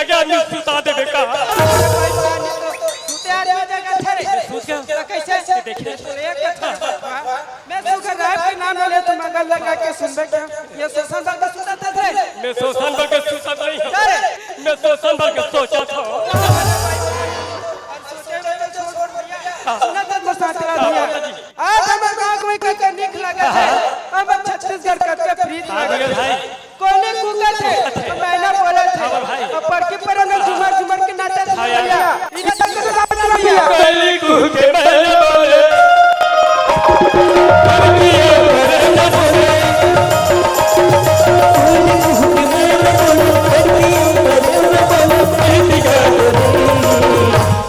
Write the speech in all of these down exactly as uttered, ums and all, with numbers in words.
क्या न्यूज़ सुता देबे का? भाई, पानी तो सुते आदमी जगह थे रे। सुत गया। तो कैसे? देखे। तो एक कथा। मैं सुखराम के नाम ले तो मगर लगा के सुनबे क्या? ये शोषण बल के सुता था रे। मैं शोषण बल के सुता नहीं हूँ। क्या रे? मैं शोषण बल के सोचा था। सुना था तो साथ रहा भैया। आज हमर गाँव कोई कतका निक लगत हे, हमर छत्तीसगढ़ कतका प्रीत हाँ, लगत हे। भाई। कोने कूकत हे, तो मैना बोलत हे। हाँ, भाई। अब पड़के परन झुमर झुमर के नाचत हे हाँ, यार। भैया। इधर तक तो बात नहीं भैया। कोने कूके मैना बोले।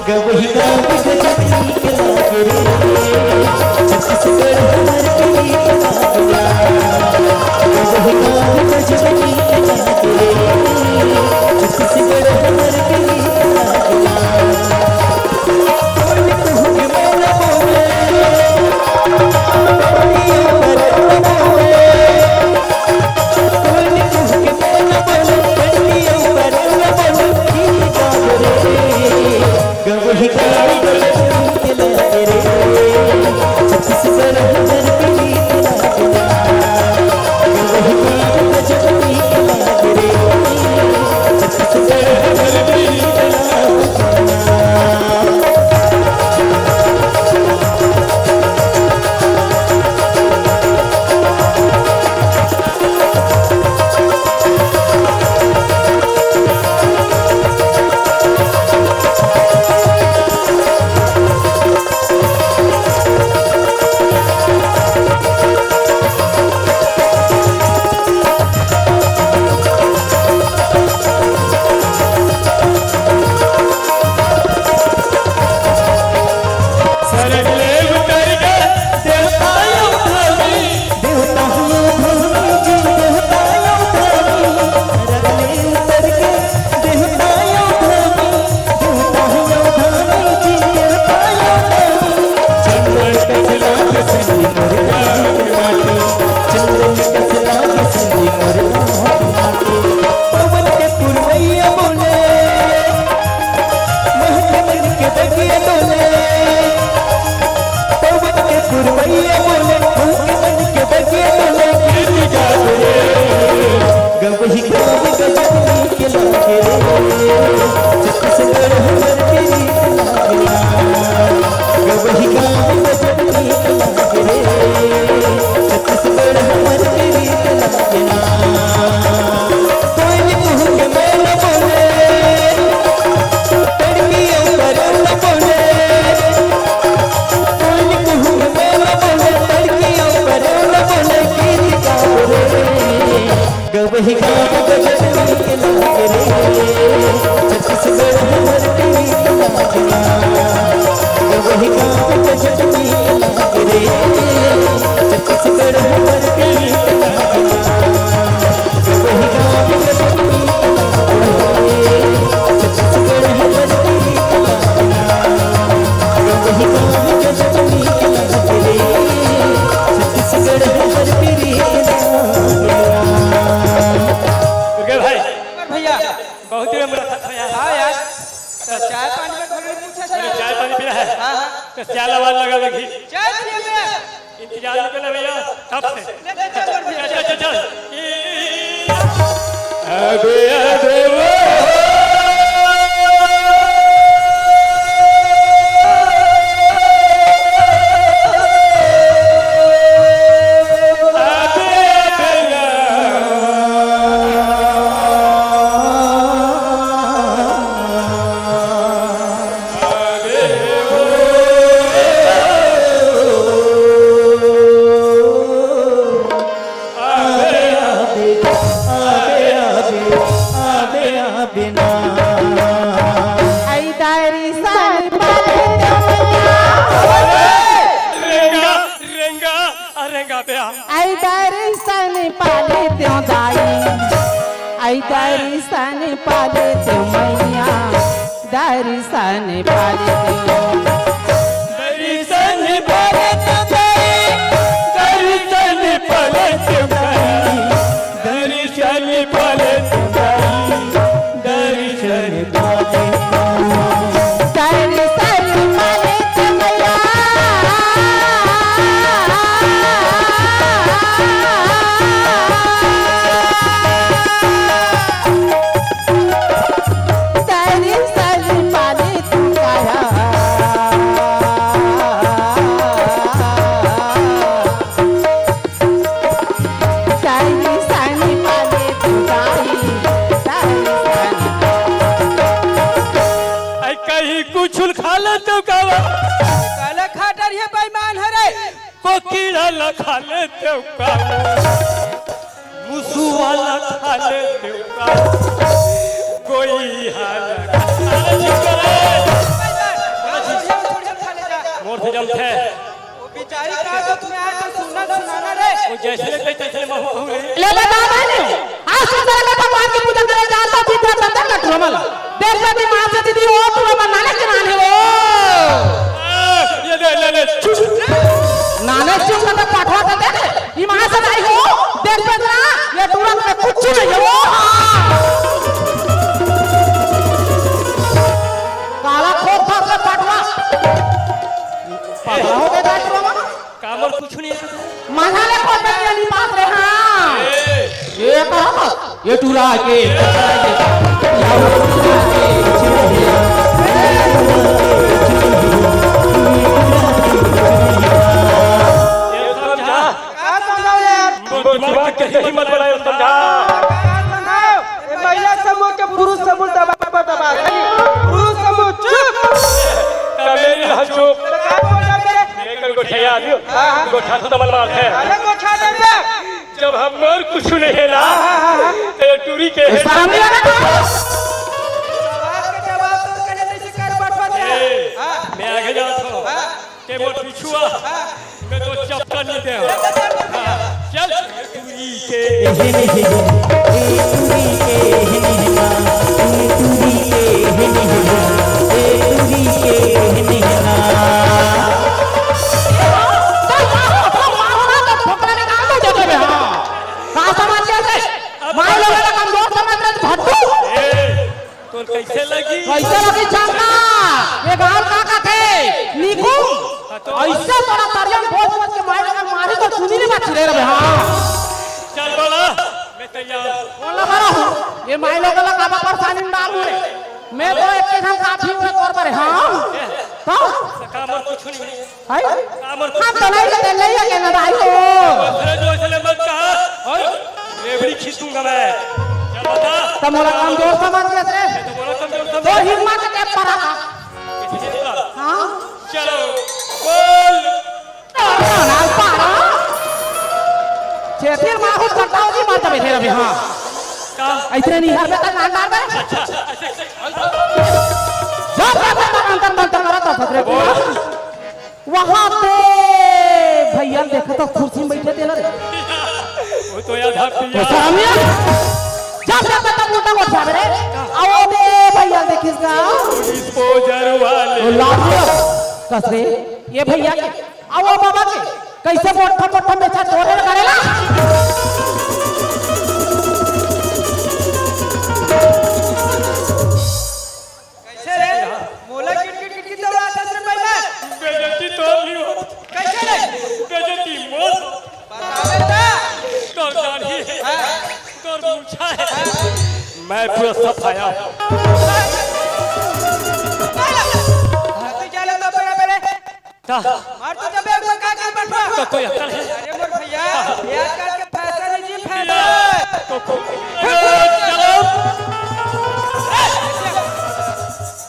गवही गाँव गजब नीक लागे रे, छत्तीसगढ़ हमर के नीक लागे रे। गवही गाँव गजब नीक लागे रे, छत्तीसगढ़ हमर के नीक लागे रे। बोल कहूँ के मैं न बोले, बोलिए पर न बोले। सरग ले उतर के देवता यो धनी, देवता यो धनी जी, देवता यो धनी। सरग ले उतर के देवता यो धनी, देवता यो धनी जी, देवता यो धनी। चंदन कस लागे संगी मोर गाँव के माटी, चंदन कस लागे संगी मोर गाँव के माटी। पवन के पुरवैया बोले, महक मन के बगिया डोले, पवन के पुरवैया बोले, महक मन के बगिया डोले। गीत गावे रे, गवही गावे गजब नीक लागे रे, छत्तीसगढ़ हमर के नीक लागे। गवही गावे गजब नीक लागे रे, छत्तीसगढ़ हमर के नीक लागे। कोई कहूँ के मैं न बोले, तड़कियों पर न बोले। कोई कहूँ के मैं न बोले, तड़कियों पर न बोले, गीत गावे रे। गवही गाँव गजब नीक लागे रे, छत्तीसगढ़ हमर के नीक लागे। गवही गाँव गजब नीक लागे रे, छत्तीसगढ़ हमर के नीक लागे। दुर्गे भाई, भैया। बहुत ही मुलाकात है यार। हाँ यार। तो चाय पानी में घरे पूछा अरे चाय पानी पीना है? हाँ, हाँ। तो चाय आवाज लगा लगी। चाय पिए में। इंतजार नहीं करना भैया, तब से। ले, ले, चल, चल, भैया, चल, चल, चल। अबे, अबे, वो। रेंगा, रेंगा, अरे रेंगा बे आ। आई दर्शन पाले त्यों दाई, आई दर्शन पाले त्यों मैया, दर्शन पाले त्यों। दर्शन पाले त्यों दाई, दर्शन पाले त्यों दाई, दर्शन पाले त्यों दाई, दर्शन तो का बा? काला खा डरिया बेईमान हरे। कोकिला ला खा लेते का? मुसुआ ला खा लेते का? कोई हाल। अरे चुप कर। मोर से जमथे। वो बेचारी का तो तुम्हें आज सुनना सुनाना रे। वो जैसे लगता है तैसे महू कहू रे। ले बता भाई, आज सुंदर के भगवान की पूजा करे जाता थी, तो तब तक टूरा मन। देख बेटी, माँ से दीदी, वो टूरा मन नाने के नाने हो। ए, ये ले, ले, ले, चुप। नाने चुप कर, पठवा तो देख। ई माँ से नहीं हो, देख बेटा, ये टूरा में कुछ नहीं है, वो हाँ। काला खोप था से पठवा। पठवा हो गया टूरा में। कामर कुछ नहीं है। मजा ले खोप में नहीं पास रे, हाँ। ए। ये कहा, ये टूरा के। ये समझा। का समझाओ यार? दिमाग के हिम्मत बनाए समझा। का समझाओ? ये महिला समूह के पुरुष समूह दबा पर दबा। खाली पुरुष समूह चुप। तमेली ह चुप। तो का बोल रहा मेरे? लेकर गोठिया आदमी। हाँ, हाँ। गोठा तो दमल मार है। अरे गोठा दे दे। जब हमर कुछ नहीं है ना, हाँ, हाँ, हाँ। तो ये टूरी के है। सामने आ रहा। सवाल के जवाब तो कने नहीं से कर बैठो थे। ए, हाँ। मैं आगे जाता हूँ। हाँ। ते मोर पिछुआ, मैं तो चपका नहीं दे। हाँ, चल। का समझ के से? माय लोग का कमजोर समझ रहे भट्टू। ए, तोर कैसे लगी? कैसे लगी जानना? ये गाल का का थे? निकुम। हाँ तो? ऐसे तोरा तरियम बोल बोल के मारे का मारी तो सुनी नहीं बात रे रे, हाँ। चल बोला, मैं तैयार। बोला करो। ये माय लोग ला काबा परेशानी में डाल हुए। मैं तो एक के हम काफी हुए तौर पर, हाँ। तो? कामर कुछ नहीं। हाय? कामर हम तो नहीं लेते, नहीं लेके ना भाई हो। अरे जो ऐसे मत कहा। हाय? रेवड़ी खींचूंगा मैं। चल बता। तो मोला कमजोर समझ के रे। तो बोला कमजोर समझ। तो हिम्मत के परा था। किसी का? हाँ। चलो, बोल। ना पारा। चेतिर माहू चट्टाओ जी मारता बैठे रहे, हाँ। का? इतने नहीं हर बेटा नाम डाल दे। अच्छा, अच्छा, अच्छा। जब तक अंतर मंतर करा था फकरे को। वहां पे भैया देखा तो कुर्सी में बैठे थे ना रे। वो तो याद है तो भैया। सामने जब तक पता मोटा उठा रे। आओ बे भैया देखिस ना। डिस्पोजर वाले। वो लाभ लियो। कस रे, ये भैया के। आओ बाबा के। कैसे मोटा मोटा मेचा तोरे करेला? कैसे रे? मोला किटकिट किटकिट दौड़ात हस रे पहले। बेइज्जती तोर नहीं हो। कैसे रे? बेइज्जती मोर। बतावे ता। तोर दाढ़ी है। हाँ। तोर मूछा है। हाँ। मैं पूरा सफाया हूँ। तू चले तो बड़ा बड़े। का? मार तो जबे एक का कर बैठा। तो कोई अक्ल है? अरे मोर भैया, ये आजकल के फैशन है जी, फैशन। तो को-, अरे, चलो।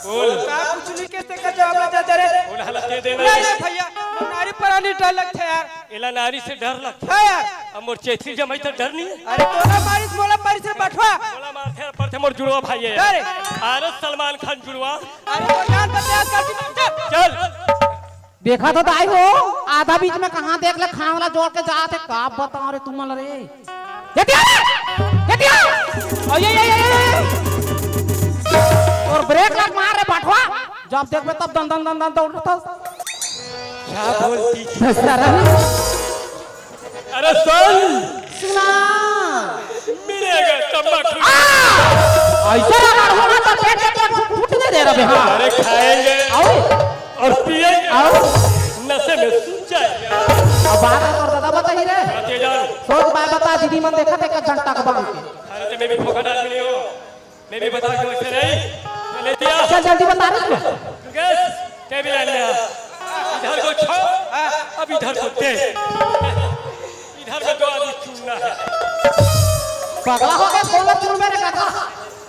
बोल। का कुछ नहीं कैसे का जवाब ना देते रे? बोल, हालत दे देना। नहीं, नहीं भैया, नारी परानी डर लगथे यार। एला नारी से डर लगथे। हाँ यार। अब मोर चैथी जमाई तो डर नहीं है। अरे तोला मारिस मोला मारिस रे बठवा। मोला मारथे, पड़थे मोर जुड़वा भाई है। अरे। अरे सलमान खान जुड़वा। अरे वो जान बच्चे आजकल की चल। चल। देखा तो दाई हो, आधा बीच में कहाँ देख ले, खांवला जोड़ के जात हे, का बताओ रे तुमन रे। ये क्या रे? ये क्या? ओ, ये, ये, ये, ये, ये। और ब्रेक लग मार रे बठवा, जब देखबे तब दन, दन, दन, दन दौड़ रहा था। क्या बोलती थी? बस सारा। अरे सुन। सुना। मिलेगा तंबाकू। आ! ऐसा लगा होगा तो पेट में तो फूट नहीं दे रहा बे, हाँ। अरे खाएंगे। आओ। और पिएंगे। आओ। नशे में सूझ जाएंगे। अब बात और दादा बताइए रे। अरे जान। सोच बात बता, दीदी मन देखा थे एक घंटा का बांध के। अरे तो मैं भी फोकट आदमी हूँ। मैं भी बता के वैसे नहीं। मैं ले दिया। चल जल्दी बता रही हूँ। गैस, टेबल आ गया। इधर को छो, अब इधर को दे। इधर में दो आदमी चुनना है। पगला हो गया, कौन सा चुन मेरे का था?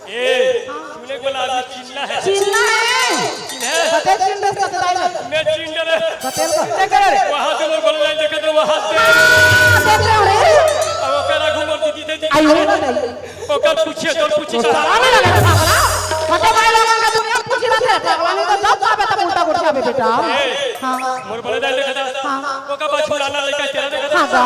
ए, तूने बोला आदमी चुनना है। चुनना है। चुन है? पता है चुन मैं चिन डरे। बतेल का। देख रे। वहाँ से मोर बलदाई देखे तो वहाँ से। देख रहे हो रे? अब ओकर आगू मोर दीदी दे दी। आई हो ना नहीं। ओकर पूछिए, तोर पूछी तो का? साला नहीं लगा था, साला। फटे भाई लोगन का दुनिया पूछी बात है, साला नहीं तो जब पावे तब उल्टा गुड़ खावे बेटा। ए, हाँ। मोर बलदाई देखे था। हाँ। ओकर पाछू लाला लइका तेरा देखे था। हाँ, गा।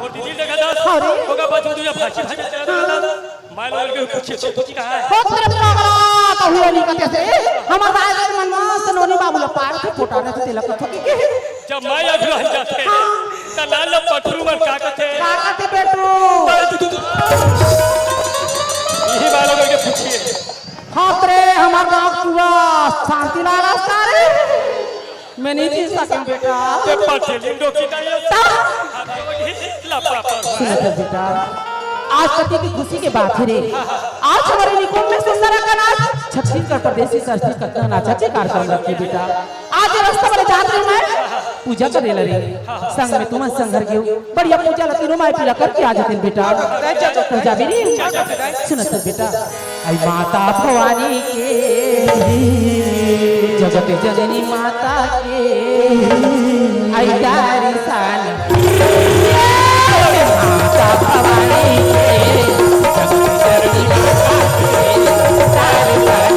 मोर दीदी देखे था। हाँ रे। ओकर पाछू तुझे फांसी फांसी तेरा देखे था। मैं लोगन के पूछे, तो पूछी कहाँ है? हो तेरे पागला, तो हुआ नहीं कहते से। हमर रायगढ़ मन में सनोनी बाबू ला पार से फोटा रहे थे, तिलक कथो की के। जब मैं अगुवान जाते, हाँ। त लाल ला पटरू मन का कहते? का कहते बेटू? मैं तो तू, यही बात लोगन के पूछिए। हाँ तेरे हमर गाँव पूरा शांति लाला सारे। मैं नहीं जीत सकूं बेटा। ये पटेली डोकी का ये ता? लपड़ा पर। सुन तो बेटा, आज पति की खुशी के बात है रे। आज हमारे निकुंज में सुंदर का नाच, छत्तीसगढ़ प्रदेश की सरसी कतना नाचा के कार्यक्रम रखी बेटा। आज ये रास्ता बड़े जात रहे मैं पूजा करे ला रे। संग में तुम संग घर गयो। बढ़िया पूजा ला तीनों माई पीला करके आ जाते बेटा। तो जाबी रे। सुन तो बेटा। आई माता भवानी के, जगत जननी माता के, आई तारी सान। माता भवानी के, जगत जननी माता के, तारी सान।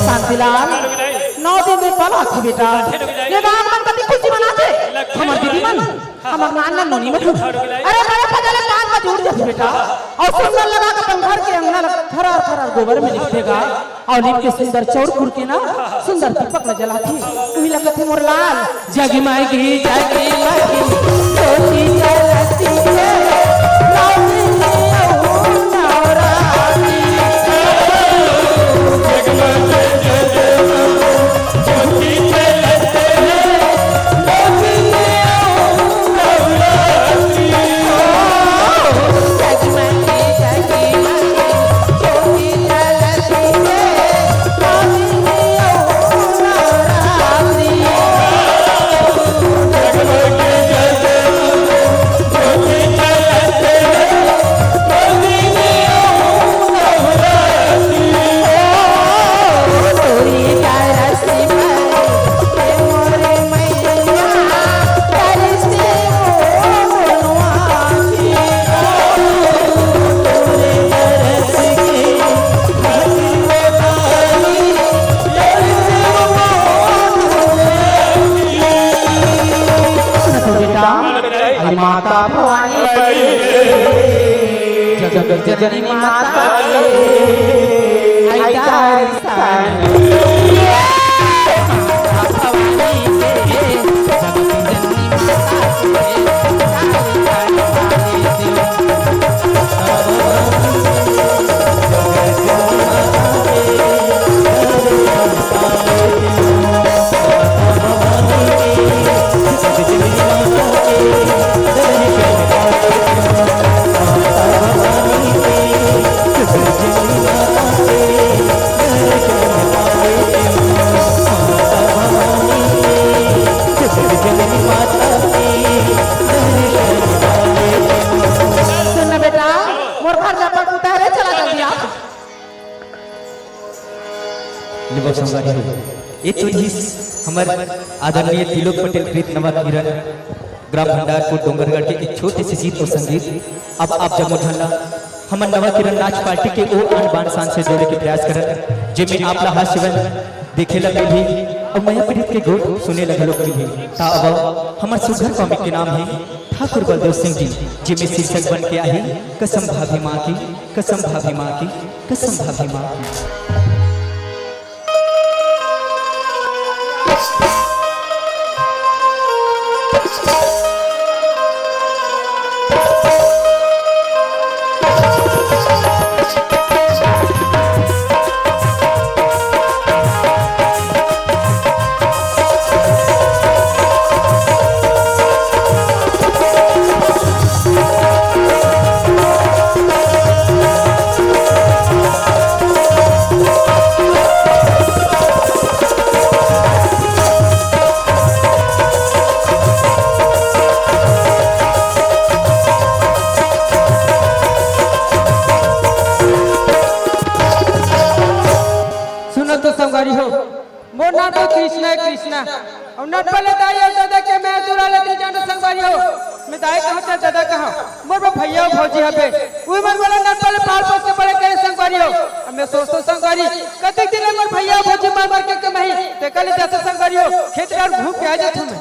शांतिलाल, नौ दिन में पल आथे बेटा। ये गांव मन कति खुशी मनाथे। हमर दीदी मन, हमर नान नान नोनी मन। अरे बड़े फजले पान में जुड़ जाथे बेटा। और सुंदर लगा के अपन घर के अंगना ला थरर थरर गोबर में लिपथे गा। और लिप के सुंदर चौर कुर के ना, सुंदर दीपक ला जलाथे। उही लगथे मोर लाल। जगमगी जगमगी ज्योति जलती है, नौ दिन अउ नवरात्रि। सुन तो बेटा, आई माता भवानी के, जगत जननी माता के, आई तारी सान। माता भवानी के, जगत जननी माता के, आई तारी सान। सुन ना बेटा, मोर घर जा पटपुता रे, चला जल्दी आ। ले बस संगवारी हो। ये तो रिहिस हमर आदरणीय त्रिलोक पटेल कृत नवा किरण, ग्राम भंडारपुर डोंगरगढ़ के एक छोटे से गीत और संगीत। अब आप जम्मो झन ला हमर नवा किरण नाच पार्टी के ओ आन बान शान से जोड़े के प्रयास करन, जेमे आप ला हास्य व्यंग देखे ला मिलही और मया पीड़ित के गोठ सुने ला घलोक मिलही। ता अब हमर सुघर कॉमिक के नाम है ठाकुर बलदेव सिंह जी, जेमे शीर्षक बन के आही कसम भाभी माँ की, कसम भाभी माँ की, कसम भाभी माँ की। मोर नाम तो कृष्णा हे, कृष्णा। अउ नटपले दाई अउ ददा के मैं दूरा ले दिल जानो संगवारी हो। मैं दाई कहाँ ते ददा कहाँ? मोर बर भैया अउ भौजी हबे। उही मन मोला नटपले पाल पोस के बड़े करे संगवारी हो। अब मैं सोचतो संगवारी, कतेक दिन ले मोर भैया अउ भौजी मर मर के कमाही, तेकर ले जातो संगवारी हो। खेत डार घूम के आ जातो मैं।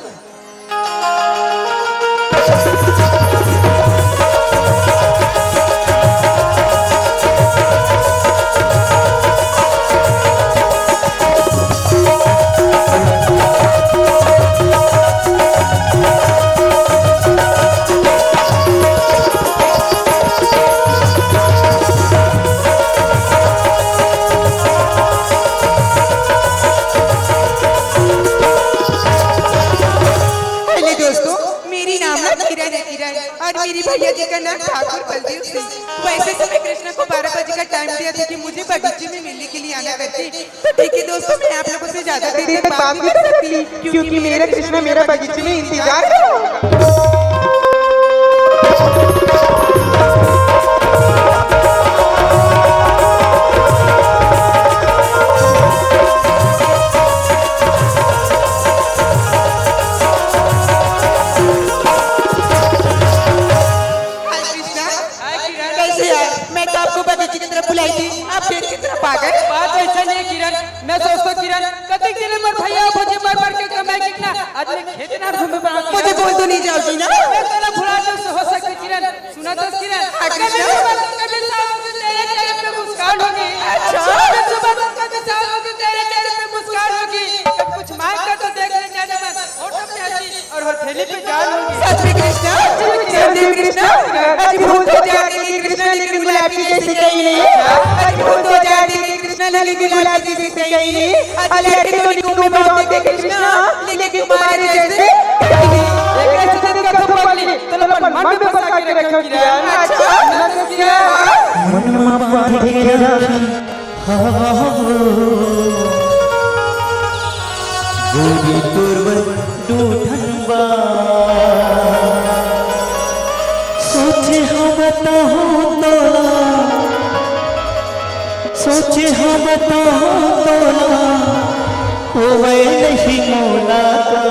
हेलो दोस्तों, मेरी नाम ना किरण है, किरण, और मेरी भैया जी का नाम ठाकुर बलदेव सिंह। वैसे तो मैं कृष्णा को बारह बजे का टाइम दिया था कि मुझे बगीचे में मिलने के लिए आना करके, तो ठीक है दोस्तों, मैं आप लोगों से ज्यादा देर तक बात नहीं कर सकती, क्योंकि मेरा कृष्णा मेरा बगीचे में इंतजार कर रहा होगा। हाय कृष्णा, हाय किरण। कैसे यार? मैं तो आपको बगीचे की तरफ बुलाई थी, आप खेत की तरफ आ गए। बात ऐसा नहीं है किरण, मैं सोचता किरण, कतेक दिन ले मोर भैया भौजी मर मर के कमाई कितना, आज मैं खेत ना घूमे बना। मुझे बोल तो नहीं जाओगी ना? मैं तेला भुला दे, हो सकता किरण, सुना तो किरण। हाँ, कृष्णा। कभी सुबह तुम कभी शाम को तेरे चेहरे पे मुस्कान होगी। अच्छा। कभी सुबह तुम कभी शाम को तेरे चेहरे पे मुस्कान होगी। कभी कुछ मांग कर तो देख ले जाने मन, होठों पे हंसी और हथेली पे जान होगी। सच में कृष्णा, सच में कृष्णा। अरे भूल तो जाने की कृष्णा, लेकिन गुलाब की जैसी कहीं नहीं। अरे भूल तो जाने की कृष्णा, लेकिन गुलाब की जैसी कहीं नहीं। आज लड़के तो निकलूं मैं बाप के कृष्णा, लेकिन तुम्हारे जैसे कहीं नहीं। एक ऐसे दिन का तो पल नहीं, तो अपन मन में बसा के रखो किरण। अच्छा। मन में बांध के रखी। गोरी तोर बर दू ठन बात सोचे हंव बताहूं तोला, सोचे हंव बताहूं तोला, होवय नहीं मोला का।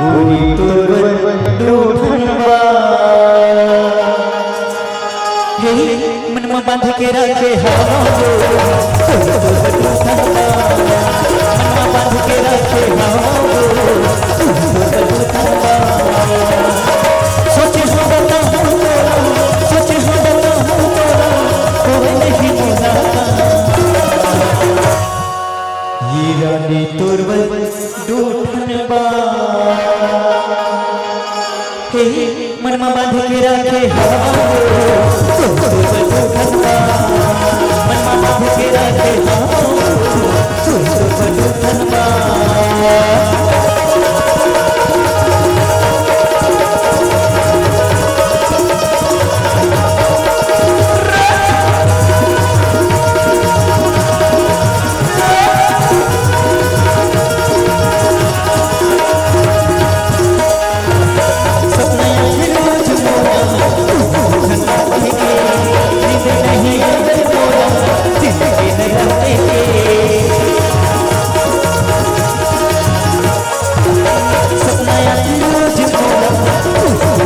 गोरी तोर बर दू ठन बात हे, मन म बांध के रखे हवं गो, तोर बर दू ठन बात। मन म बांध के रखे हवं गो, तोर बर दू ठन बात। सोचे हंव बताहूं तोला, सोचे हंव बताहूं तोला, होवय नहीं मोला का। ये रानी तोर बर दू ठन बात हे, मन म बांध के रखे हवं, तोर बर दू ठन बात। मन म बांध के रखे हवं, तोर बर दू ठन बात। सपना आथे रोज मोला, तू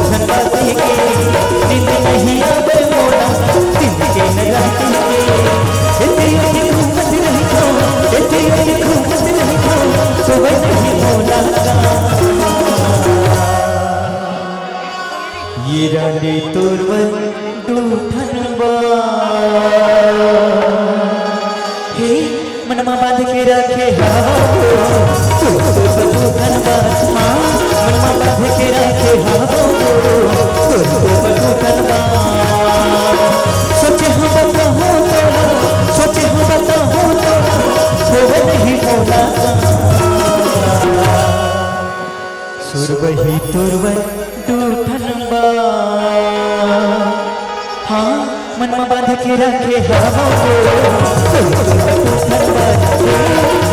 संग बातें के, नींद नहीं आवे मोला, दिन के न रात के। एते ओते घूमत रहिथंव, एते ओते घूमत रहिथंव, सोवय नहीं मोला का। ये रानी तोर बर दू ठन बात हे, मन म बांध के रखे हवं, तोर बर दू ठन बात। हाँ, मन म बांध के रखे हवं, तोर बर दू ठन बात। सोचे हंव बताहूं तोला, सोचे हंव बताहूं तोला, होवय नहीं मोला का। सुरबही तोर बर दू ठन बात। हाँ, मन म बांध के रखे हवं गो, तोर बर दू ठन बात।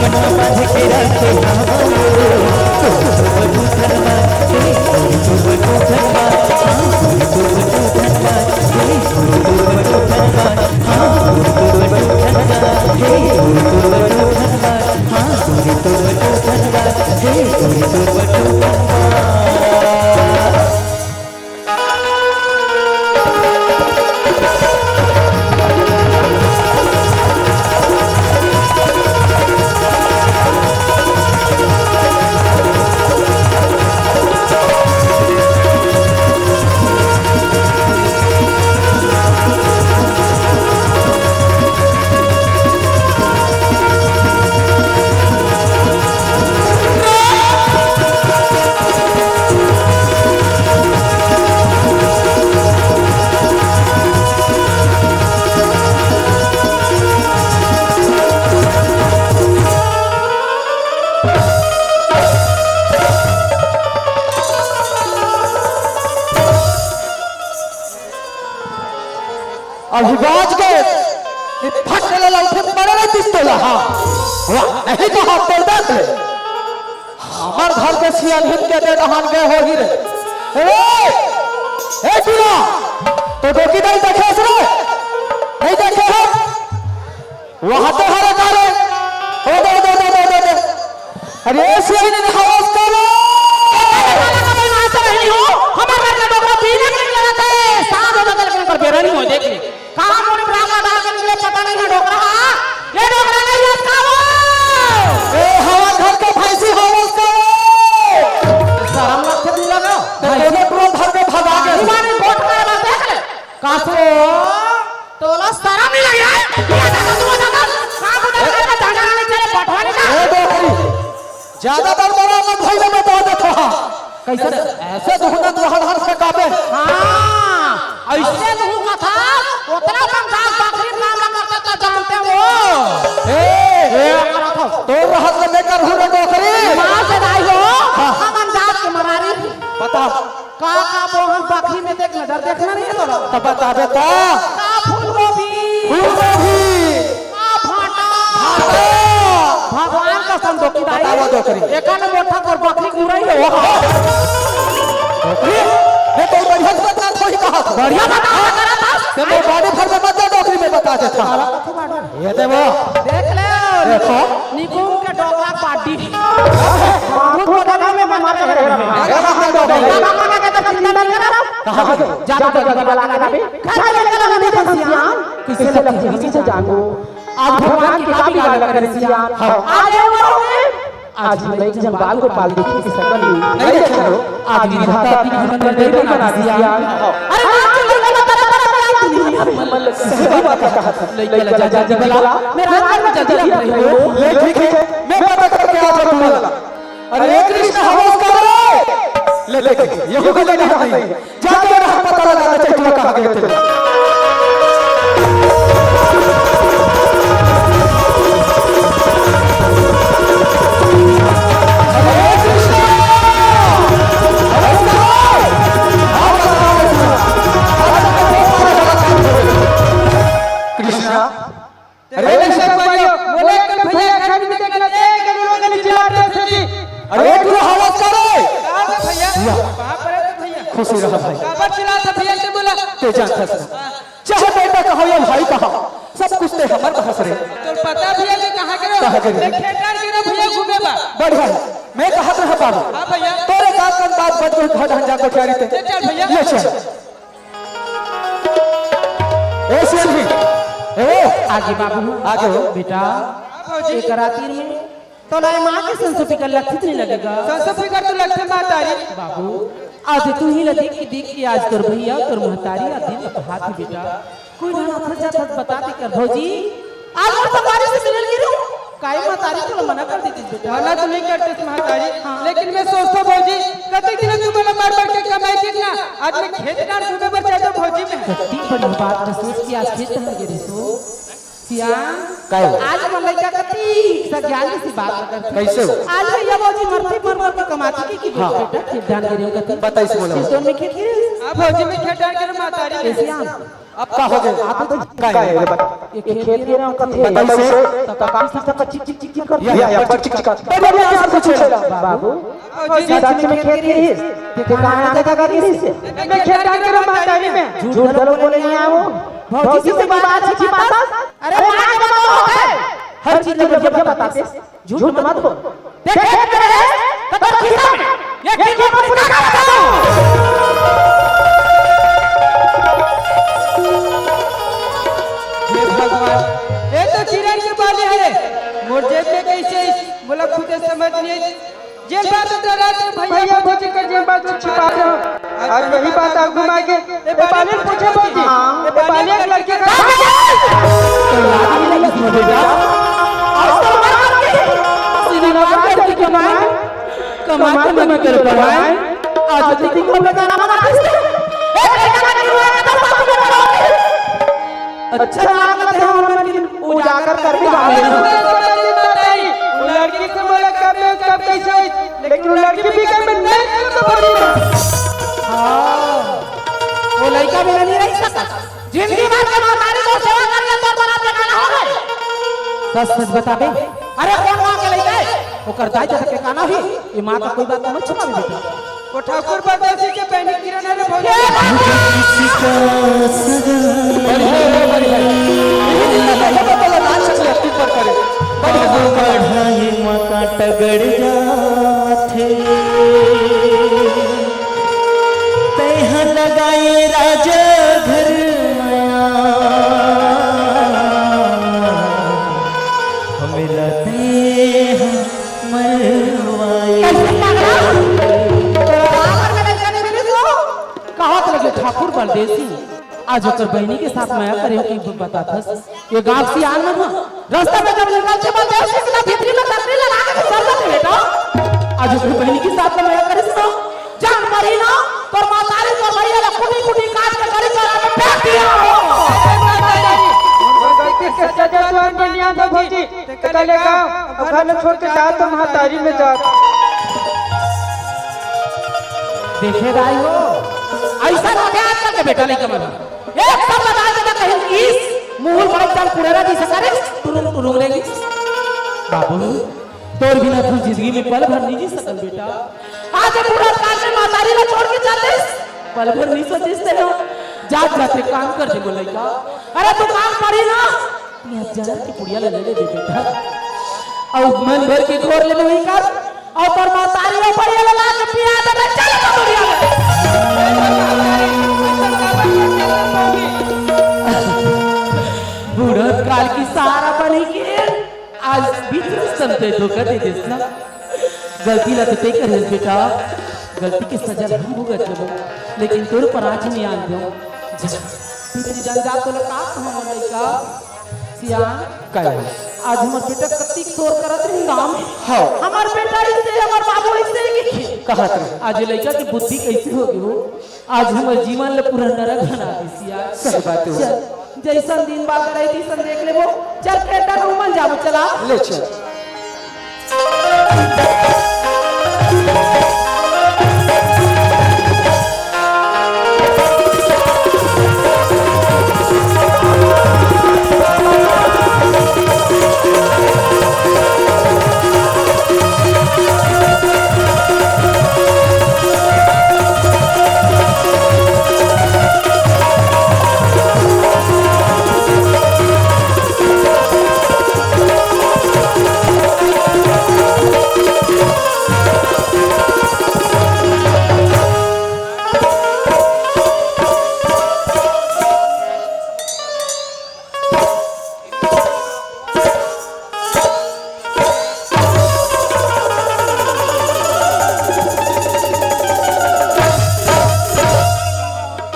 मन म बांध के रखे हवं गो, तोर बर दू ठन बात। तोर बर दू ठन बात। हाँ, तोर बर दू ठन बात। तोर बर दू ठन बात। हाँ, तोर बर दू ठन बात। बाज के, ये फट ले लौटे पड़े रहितिस तोला, हाँ। वाह, नहीं कहा तो देख ले। हमर घर के सियान हित के दे दहान गए होही रे। ए, ए टूरा, तो डोकी दाई देखे हस रे? नहीं देखे हो? वहाँ तो हरे का रे? ओ दे, दे, दे। अरे सियान ने हवस करो। हमार घर का डोकरा बिना के लड़त हे, साँझ हो जाथे लेकिन ओकर बेरा नहीं हो, देख ले। कहाँ मोरी ब्राह्मण डाल के निकले, पता नहीं ना डोकरा। हाँ? ये डोकरा नहीं है, उसका वो। ए, हमार घर का भैंसी हो, उसका वो। शर्म लगथे तू लगा। तो दोनों टूरा धर के भगा के। मारी गोठ मारे बा, देख ले। का से? तोला शर्म नहीं लगे? ये दादा, तू दादा, कहाँ बुझा कर बा, दादा नहीं चले, पठवा नहीं का? ए, डोकरी। ज्यादा बड़बड़ा मत भइया, बता देत हँव। कइसे? अइसे दुहना दुहन हर से काबे। हाँ, अइसे दुहूँ कथा, ओतना अपन जात बखरी काम ला करते त जानते हो। ए, ए, करत हो। तोर रहत ले मैं करहूँ रे डोकरी। माँ से दाई हो, हाँ। हम जात के मरारी। बता। का, का बोहन बखरी में देख नजर देखना नहीं है तोला? त बताबे त। का फूल गोभी? फूल गोभी। का भाटा? भाटा। भगवान कसम डोकरी दाई। बतावा डोकरी। एका ने मोटा कर बखरी गुरई है वो। डोकरी? मैं तो बढ़िया से बता थोड़ी कहा था। बढ़िया बता, बता, बता। ते तो बॉडी फर में मत जा, डोकरी में बता देता। ये दे वो। देख ले। देखो। निकुम के डोकरा पार्टी। बहुत बड़ा में बना के रहे। अरे हाँ, डोकरी। बाबा का कहता चिंता नहीं करो। कहाँ पे? ज्यादा ज्यादा लगा लगा भी। घर में लगा लगा नहीं था सियान। किसे लगती है, किसे जानू? आज भगवान की काफी गाल करे सियान। हाँ। आज ये हुआ है। आज मैं एक जंगल को पाल देखी कि सकल नहीं। नहीं देखा। आज विधाता की जीवन में नहीं बना दिया। अरे आज तो लगा लगा लगा लगा लगा। सही बात कहा। लइका ला जल्दी बुला। मेरा घर में जल्दी रख रही हो। ले ठीक है, मैं पता करके आ जाऊंगा। अरे कृष्ण हवस कर रे। ले देख, ये को ले नहीं। जाके रहा पता लगा, चैतुआ कहाँ गए थे। कृष्णा। अरे दर्शक भाइयों, बोले कल भैया घर में निकलते हैं, गली गली चिल्लाते थे जी। अरे पूरा हवस कर रे। का भैया? या। कहाँ पर है तो भैया? खुशी रहा भाई। काबर चिल्लात हे भैया से बोला? ते जानत हस ना। चाहे बेटा कहो या भाई कहो, सब कुछ ते हमर बहस रे। तो पता भैया कि कहाँ के रहो? कहाँ के रहो? मैं खेत डार के रहो भैया घूमे बा। बढ़िया है। मैं कहत रहा बाबू। हाँ भैया। तोरे का कन बात बच गई, घर ढंजा कोठियारी ते। ले चल भैया। ले चल। ए सियान भी। ए ओ। आगे बाबू। आगे हो। बेटा। हाँ भौजी। एक राती में तोला ए माँ के संसो फिकर लगथे नहीं लगेगा? संसो फिकर तो लगथे महतारी। बाबू, आज तू ही ला देख के देख के आज तोर भैया, तोर महतारी, आज दिन अपहात ही बेटा। कोई ना हाथ जात हाथ बता दे कर भौजी। आज मोर संगवारी से मिलन गिरो। काई महतारी तोला मना कर देती बेटा। मना तो नहीं करते महतारी, हाँ। लेकिन मैं सोचता भौजी, कते दिन तू बोला मार मार के कमाई के ना, आज मैं खेत डार घूमे बर जाता भौजी मैं। कत्ती बड़ी बात न सोच के आज खेत डार गिरे सो। सियान, काय हो? आज मन लइका कति सज्ञान से बात करत हे। कइसे हो? आज भैया भौजी मरथे मर मर के कमाथे कि, कि हाँ। बेटा खेत डार गिरे हो कति। बताइस मोला। सिरतोन में खेत गिरे। हाँ भौजी, मैं खेत डार गिरे महतारी। ए सियान। अब का हो गए? आप तो काय है रे बता? ये खेत गिरे हो कति। बताइस। तो काकी से चिक चिक चिक चिक करत हे। या, या, चिक चिक चिक। बड़े बड़े यार कुछ है। बाबू, भौजी सच में खेत गिरे। ते कहाँ आने का गिरे? मैं खेत डार गिरे महतारी मैं। झूठ बोलो बोले नहीं आओ। भौजी से बात अच्छी बात। अरे माँ के बात होता है। हर चीज में जब बताते, झूठ मत बोल। देख, देख, देख, देख, कतल खिस्सा में, ये ठीक है, पूरी ताकत बताओ। हे भगवान, ये तो चिरई के बाली हरे, मोर जेब में कइसे आइस, मोला खुदे समझ नहीं आइस। जेन बात डरात हे भैया, भौजी कर जेन बात छिपात हे, आज वही बात आगू में आगे। ए बाली पूछे भौजी, हाँ। ए बाली एक लड़की का तो लाज नहीं लगी इसमें बेटा। आज तो हमारे मन की सीना फाड़ करके कमाए, कमा के मन कर पढ़ाए। आज तो तुम लोग का नाम बना दीजिए। ए लड़का का निर्वाह का तो बात में करोगे। अच्छा लागत हे हमन मन के उजागर करबे बाबू। वो लड़की से मोला कब में कब कइसे होई, लेकिन वो लड़की भी कब में नहीं तो बोली ना। हाँ, वो लड़का भी नहीं रह सकता। जिंदगी में के महतारी तोर सेवा करिया, तोर बरात में काना हो गए। सच सच बताबे। अरे कोन माँ के लइका हे? ओकर दाई जब के काना ही, ये माँ का कोई बात मत छुपावे बेटा। वो ठाकुर परदेसी के बहनी किरण हे रे भौजी। हे बाबा! बड़ी है, बड़ी है। यही दिन में तो पता लगा सकले, तू पर करे। बड़ी है। आगू बढ़ाए मका टगड़ जाथे, तैहा लगाए राजा घर मया, हमेला तैहा मरवाए। कैसे पकड़ा? तोरा आवर में लइका नहीं मिली तो? कहत लगे ठाकुर परदेसी, आज ओकर बहिनी के साथ मया करे हो कि बताथस। ये गांव सियान मन ह, रास्ता में जब निकलथे, बोलथे, "सिकना भीतरी में कतरी लगा के घुसर जाथे बेटा।" आज ओकर बहिनी के साथ में मया करिस ना, जान परी ना, तोर महतारी, तोर भैया ला कुटी कुटी काट के गली चौरा में फेंक दिया हो। गलती के सजा तो हम बनिया दो भौजी, तेकर ले गाँव, अब घर छोड़ के जा तो महतारी में जा। देखे दाई हो, अइसन होथे आजकल के बेटा लइका मन। एक शब्द दाई ददा कहिन किस, मुंह बड़े चाल कुड़ेरा जइसे करे, टुरुंग टुरुंग रे। बाबू, तोर बिना तो जिंदगी में पल भर नहीं जी सकन बेटा। आज ये बुढ़त काल में महतारी ला छोड़ के जातेस, पल भर नहीं सोचिस ते हो। जात जाते काम कर दे बोले का। अरे तू काम पड़ी ना, पिया जरा की पुड़िया ले ले दे बेटा। अउ मन भर के घोर ले वही कर, अउ पर महतारी ला बढ़िया ला ला के पिया दे, चल तो बढ़िया ले। बुढ़त काल की सहारा बनी के आज बीच रस्ता में तैं धोखा दे देस ना। गलती ला तो तैं करेस बेटा, गलती के सजा ला हम भुगत लेबो, लेकिन तोर पर आँच नहीं आन देबो। जा, भीतरी जान जा, तोला का कहूँ मोर लइका? सियान, का है? आज हमर बेटा कतिक शोर करत रही गाँव में। हाँ। हमर बेटा इसे, हमर बाबू इसे लिखे। कहत रही। आज ये लइका की बुद्धि कैसे हो गई हो? आज हमर जीवन ले पूरा नरक बना दिस यार। सही बात है। चल, जैसन दिन बात रही, तैसन देख लेबो। चल, खेत डहर उमन जाबो, चला। ले चल।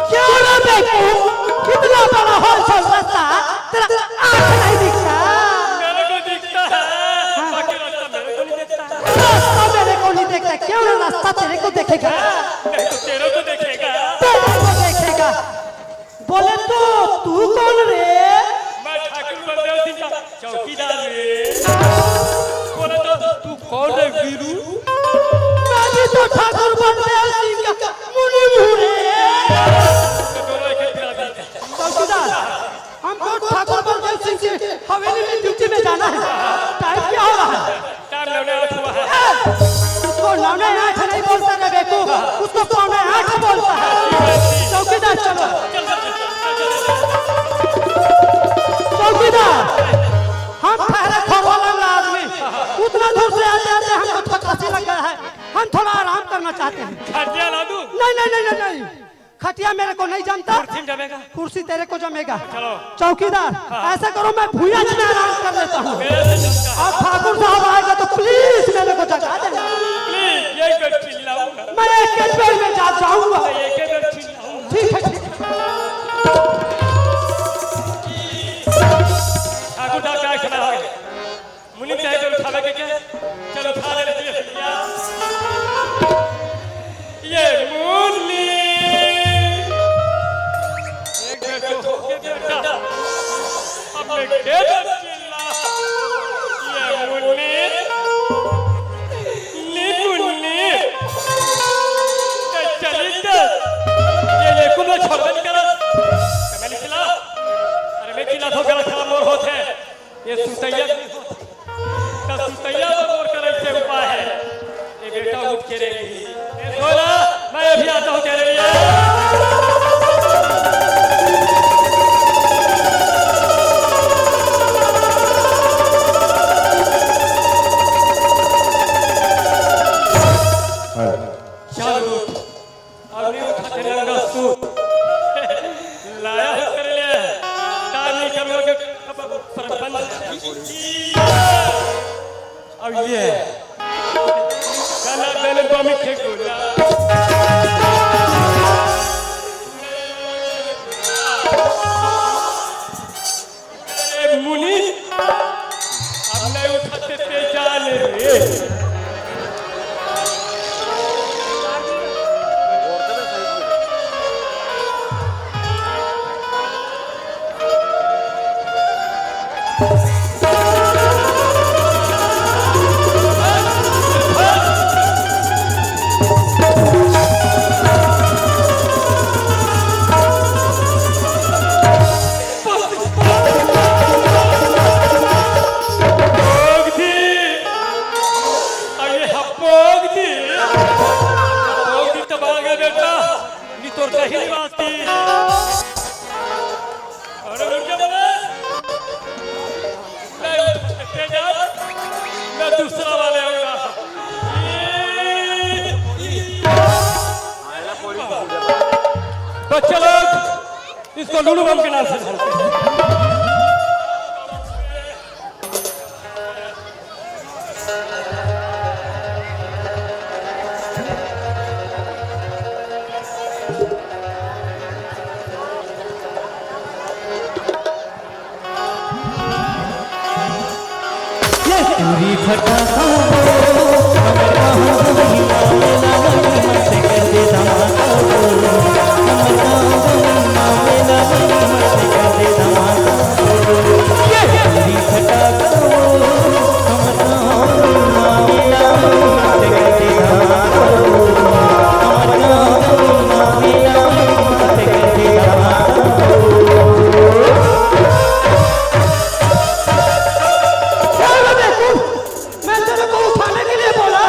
क्यों रे बेवकूफ? कितना बड़ा होल छोल रास्ता, तेरा आँख नहीं दिखता? मेरे को दिखता है, हाँ। बाकी रास्ता मेरे को नहीं दिखता। रास्ता मेरे को नहीं देखता, क्यों रे रास्ता तेरे को देखेगा? नहीं तो तेरे को देखेगा। तेरे को देखेगा। बोले तो तू कौन रे? मैं ठाकुर बलदेव सिंह का चौकीदार रे। बोले तो तू कौन रे वीरू? मैं भी तो ठाकुर बलदेव सिंह का मुनीम हूँ रे। तो दोनों एक ही बिरादरी का। चौकीदार, हमको ठाकुर बलदेव सिंह की हवेली में ड्यूटी में जाना है। टाइम क्या हो रहा है? टाइम नौ ने आठ हुआ है। उसको नौ ने आठ नहीं बोलता रे बेवकूफ, उसको पौने आठ बोलता है। चौकीदार चलो। चौकीदार, हम ठहरे खोवालंग आदमी, उतना दूर से आते आते हमको थकासी लग गया है, हम थोड़ा आराम करना चाहते हैं। खटिया ला दूं? नहीं, नहीं, नहीं, नहीं, नहीं। खटिया मेरे को नहीं जमता। कुर्सी में जमेगा। कुर्सी तेरे को जमेगा। चलो। चौकीदार, हाँ। ऐसा करो, मैं भुइयां में आराम कर लेता हूँ। मेरे से जमता है। अब ठाकुर साहब आएगा तो प्लीज मेरे को जगा देना। प्लीज, एक बार चिल्लाऊंगा। मैं एक के बेर में जाग जाऊंगा। मैं एक बार चिल्लाऊंगा। ठीक है, ठीक है। ठाकुर साहब क्या खड़ा है? मुन्नी चाहे तो उठावे के, के? चल उठा ले रे भैया। ये मुन्नी। एक बेर तो होके बेटा। अब मैं के दर चिल्ला। ये मुन्नी। त सुतैया बर मोर करा एक उपाय हे। ए बेटा, उठ के रे। ए, सोना, मैं अभी आता हूँ तेरे लिए। चल उठ। अभी उठा के नंगा सूत। लाया है तेरे लिए। काम नहीं करूँगा कि अब सरपंच। अब ये है। गला गले बम के गोला। ए मुनि, अब नहीं उठाते ते जान रे। पोग दी। अरे हा पोग दी। पोग दी तब आ गए बेटा। नी तोर कहीं नहीं बात थी। अरे रुक जा बे। नहीं, तेज आ। मैं दूसरा वाले आऊंगा। बच्चे लोग, इसको लूलू बम के नाम से जानते हैं। मैं तेरे को उठाने के लिए बोला,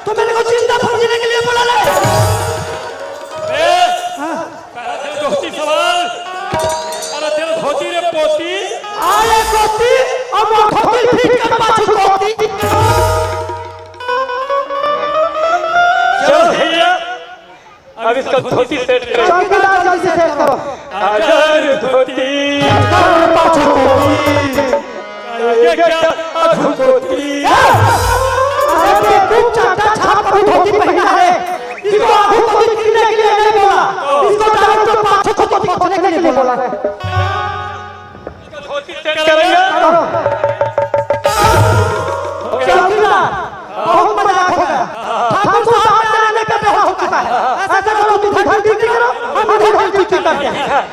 तो मेरे को जिंदा फंसने के लिए बोला रे। ए, हाँ। पहला तेरा धोती सवाल, पहला तेरा धोती रे पोती। अरे पोती, अब वो धोती ठीक कर पाछू पोती। चल भैया, अब इसका धोती सेट करो। चौकीदार, जल्दी से सेट करो। आजा रे धोती। पाछू धोती। ये क्या आधू धोती? अरे बेवकूफ, चाचा छाप आधू धोती पहना है। इसको आधू धोती पहनने के लिए नहीं बोला। इसको डायरेक्ट तो पाछू धोती पहनने के लिए बोला है। चौकीदार, बहुत मजाक हो गया। ठाकुर साहब का लेने पे हो चुका है। ऐसा करो, तुम इधर ड्यूटी करो, हम इधर ड्यूटी करते हैं।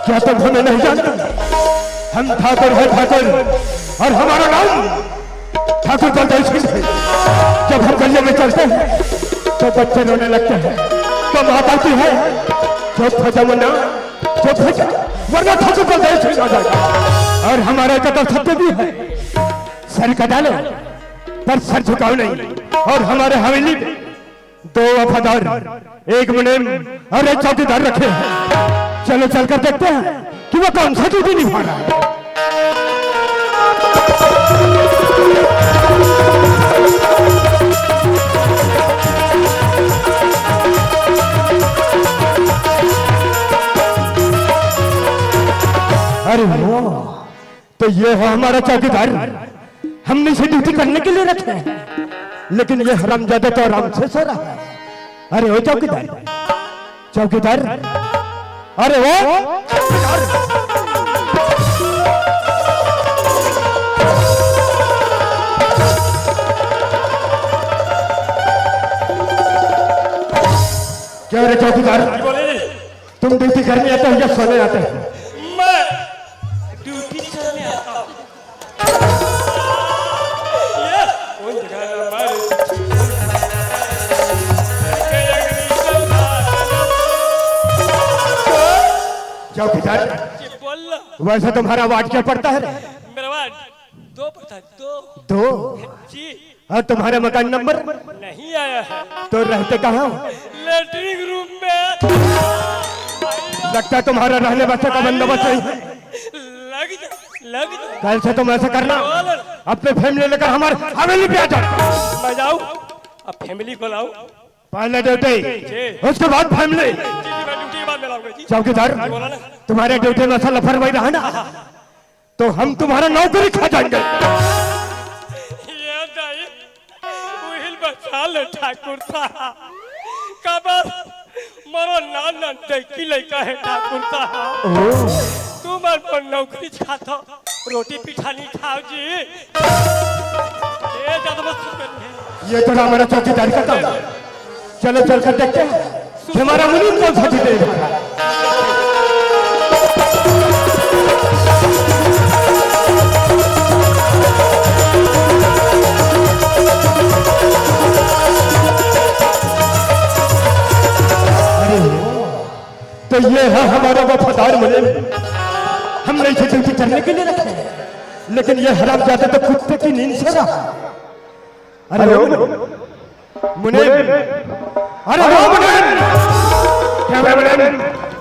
क्या तुम हमें नहीं जानते? हम ठाकुर हैं, ठाकुर, और हमारा नाम ठाकुर बलदेव सिंह है। जब हम गलियों में चलते हैं, तो बच्चे रोने लगते हैं, तो माँ बोलती है, "चुप हो जा मुन्ना, चुप हो जा, वरना ठाकुर बलदेव सिंह आ जाएगा।" और हमारा कथा सत्य भी है, सर कटा लो, पर सर झुकाओ नहीं। और हमारे हवेली में दो वफादार, एक मुनीम और एक चौकीदार रखे हैं। चलो चलकर देखते हैं कि वो कौन सा ड्यूटी निभा रहा है। अरे वो तो ये है हमारा चौकीदार, हमने इसे ड्यूटी करने के लिए रखे हैं, लेकिन ये हरामजादा तो आराम से सो रहा है। अरे ओ चौकीदार, चौकीदार, अरे ओ चौकीदार। क्या रे चौकीदार, बोले जी। तुम ड्यूटी करने आते हो या सोने आते हो? मैं ड्यूटी करने आता हूँ। ये कौन जगह है हमारे? चौकीदार, ये बोल। वैसे तुम्हारा वार्ड क्या पड़ता है रे? मेरा वार्ड दो पड़ता है, दो। दो? जी। और तुम्हारा मकान नंबर? नहीं आया है। तो रहते कहाँ हो? लेटरिन रूम में। लगता है तुम्हारा रहने बसने का बंदोबस्त नहीं है। लग जा, लग जा। कल से तुम ऐसा करना, बोल। अपने फैमिली लेकर हमारे हवेली पे आ जाओ। मैं जाऊँ, अब फैमिली को लाऊं। पहले ड्यूटी, जी। उसके बाद फैमिली। जी, जी, मैं ड्यूटी के बाद मिलाऊंगा जी। चौकीदार, बोला ना। तुम्हारे ड्यूटी में ऐसा लापरवाही रहा ना, तो हम तुम्हारा नौकरी खा जाएंगे। ये दाई, उहिल बचा ले ठाकुर साहब। काबर मोरो नान नान देकी लइका है ठाकुर साहब। ओ। तुमन मोर नौकरी खाता, रोटी पीठा नहीं खाओ जी। ए, ज्यादा मत सुन। ये तो हमारा चौकीदार का काम है। चलो चल कर देखते हैं कि हमारा मुनीम कौन सा जीते। अरे, तो ये है हमारा वफादार मुनीम। हमने इसे ड्यूटी करने के लिए रखा है, लेकिन ये हरामजादा तो कुत्ते की नींद सो रहा। अरे ओ मुनीम, अरे ओ मुनीम, क्या हुआ मुनीम?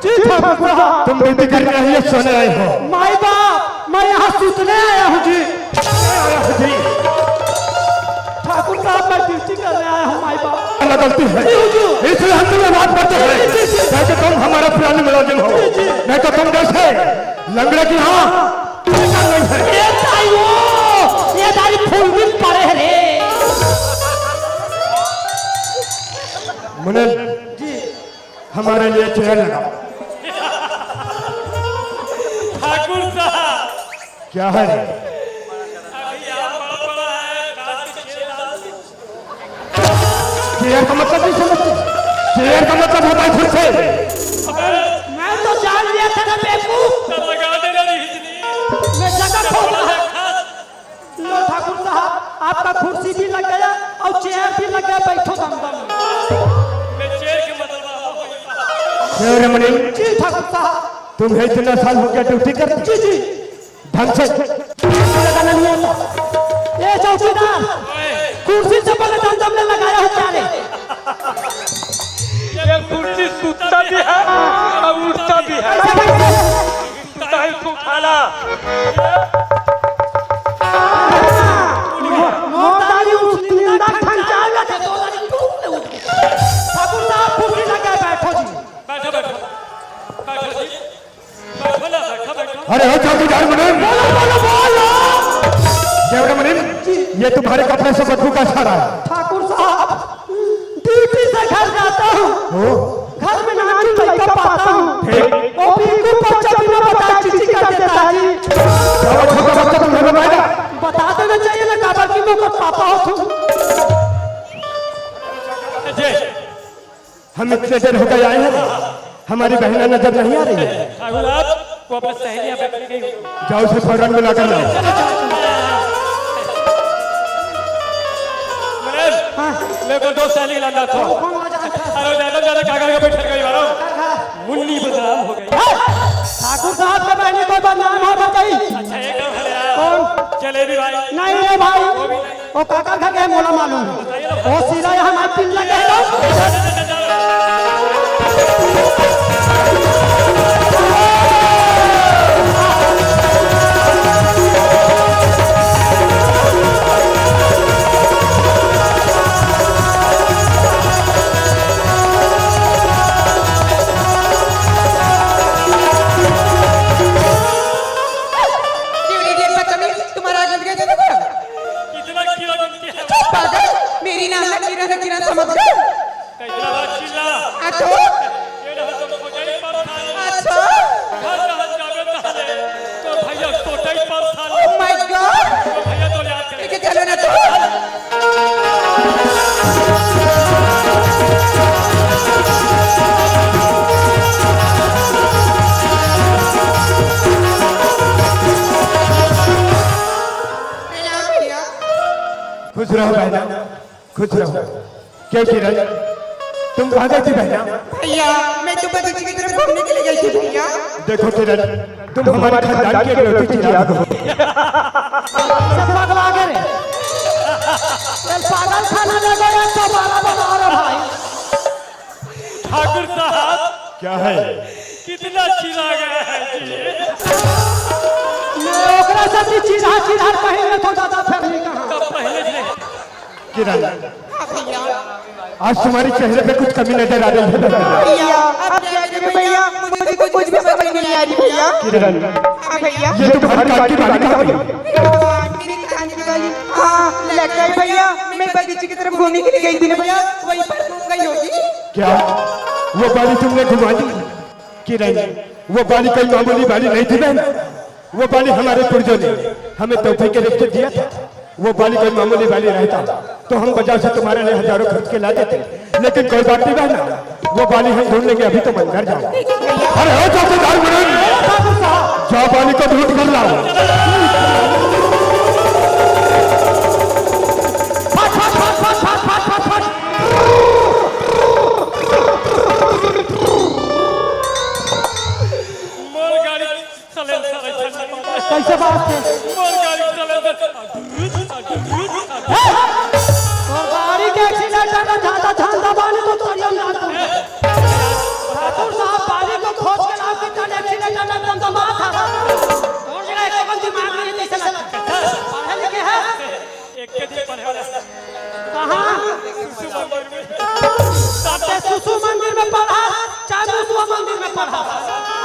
जी ठाकुर साहब। तुम ड्यूटी करने आए हो या सोने आए हो? माई बाप, मैं यहाँ सुतने आया हूँ जी। आया हूँ जी। ठाकुर साहब, मैं ड्यूटी करने आया हूँ माई बाप। गलती है, जी हुजूर। इसलिए हम तुम्हें माफ करते हैं, जी, जी, जी। ताकि तुम हमारा पुराने मुलाजिम हो। जी, जी। नहीं तो तुम जैसे लंगड़े की यहाँ ये ताई वो, ये दारी फूल भी पड़े है रे। मुनीम जी, हमारे लिए चेयर लगाओ। ठाकुर साहब। क्या है रे? अभी आप बड़ा बड़ा है, काट के चेयर डाल दो। चेयर का मतलब नहीं समझते? चेयर का मतलब होता है फिर से। मैं तो जान लिया था ना बेवकूफ। तो लगा देना नहीं इतनी। मैं जगह खोज रहा। लो ठाकुर साहब, आपका कुर्सी भी लग गया और चेयर भी लग गया, बैठो दम दम। मैं चेयर के मतलब। क्यों रे मुनीम? जी ठाकुर साहब। तुम्हें इतना साल हो गया ड्यूटी करते? जी, जी। ढंग से लगाना नहीं आता। ए चौकीदार, कुर्सी से पहले दमदम में लगाया हो क्या रे? ये कुर्सी सूता भी है और उड़ता भी है। ऐसा कैसे? सूता है, इसको उठाना। मोटारी उस दिन ठंडा लगे तो लगी टूट ले उठ। ठाकुर साहब, कुर्सी लगा, बैठो जी। बैठो, बैठो। बैठो जी। बैठो ना, बैठो, बैठो। अरे हो चौकीदार मुनीम। बोलो, बोलो, बोलो। क्या बेटा मुनीम? जी। ये तुम्हारे कपड़े से बदबू कैसे आ रहा है? ठाकुर साहब, ड्यूटी से घर जाता हूँ। हो? घर में नानचुन लड़का पाता हूँ। ठीक। वो बिल्कुल बच्चा बिना बताए चीची कर देता है जी। क्या वो छोटा बच्चा तुम्हें बताएगा? बता देना चाहिए ना, काबर कि मैं ओकर पापा हो तुम। जी। हम इतने देर हो गए आए हैं, हमारी बहना नजर नहीं आ रही है। ठाकुर साहब, वो अपनी सहेलियां बैठ गई। जाओ, उसे फौरन बुला कर लाओ। मुनीम, हाँ। मेरे को दो सहेली लाना था। कौन, कौन आ जाता था? अरे, ज्यादा, ज्यादा काका का बैठक गई वाला। काका। मुन्नी बदनाम हो गई। हाँ। ठाकुर साहब का बहनी कोई बदनाम हो गई। अच्छा, एक और है यार। कौन? जलेबी भाई। नहीं रे भाई। वो भी नहीं। ओ काका घर के मोला मालूम। ओ सीधा यहाँ मार पिन लगे है तो। तुम्हारा आदमी गए थे ना? कितना किलो बनती है? चुप पागल, मेरी नाम ना किरण है, किरण समझ गए? आ तो? ये रहा तो खोजई पर था। अच्छा। घर रहत जाबे तहले, तो भैया कोटई पर था। Oh my God! तो भैया तो याद करे। लेके चलो ना तो। प्रणाम भैया। खुश रहो बहना, खुश रहो। क्यों किरण, तुम कहाँ गई थी बहना? भैया, मैं तो बगीचे की तरफ घूमने के लिए गई थी भैया। देखो किरण, तुम हमारे खानदान की इकलौती चिराग हो। सब पगला गए रे। चल पागल खाना ले गए तो बारह बना रहा भाई। ठाकुर साहब, क्या है? कितना चिढ़ा गया है जी। मैं ओकरा से भी चिढ़ा चिढ़ा पहले तो दादा फिर नहीं कहा। तब पहले से। किरण, हाँ भैया। आज तुम्हारे चेहरे पे कुछ कमी नजर आ रही है। भैया, अब क्या करें भैया, मुझे तो कुछ भी समझ में नहीं आ रही भैया। किरण, हाँ भैया। ये तुम्हारी कान की बाली कहाँ गई? भगवान, मेरी कान की बाली। हाँ, लग गई भैया, मैं बगीचे की तरफ घूमने के लिए गई थी ना भैया, वहीं पर घूम गई होगी। क्या वो बाली तुमने घुमा दी? किरण, वो बाली कोई मामूली बाली नहीं थी बहन। वो बाली हमारे पूर्वजों ने हमें तोहफे के रूप में दिया था। वो बाली कोई मामूली बाली रहता तो हम बाजार से तुम्हारे लिए हजारों खरीद के ला देते, लेकिन कोई बात नहीं बहना, वो बाली हम ढूंढ लेंगे। अभी तुम अंदर जाओ। अरे हो चौकीदार मनन, जाओ बाली को ढूंढ कर लाओ। फट, फट, फट। मालगाड़ी चले सारे झंडा। कैसे बात है? मालगाड़ी चले। तोर गाड़ी के accelerator में ज्यादा ध्यान दबा ले तो तोरियम ना तू। ठाकुर साहब बाली को खोज के लाओ कि तन accelerator में दम दमा था। तोर जगह एक कौन दिमाग नहीं, कैसे लगता? पढ़े लिखे हैं? एक के दिन पढ़े वाला। कहाँ? सुसु मंदिर में। चाहे सुसु मंदिर में पढ़ा, चाहे मुसुआ मंदिर में पढ़ा।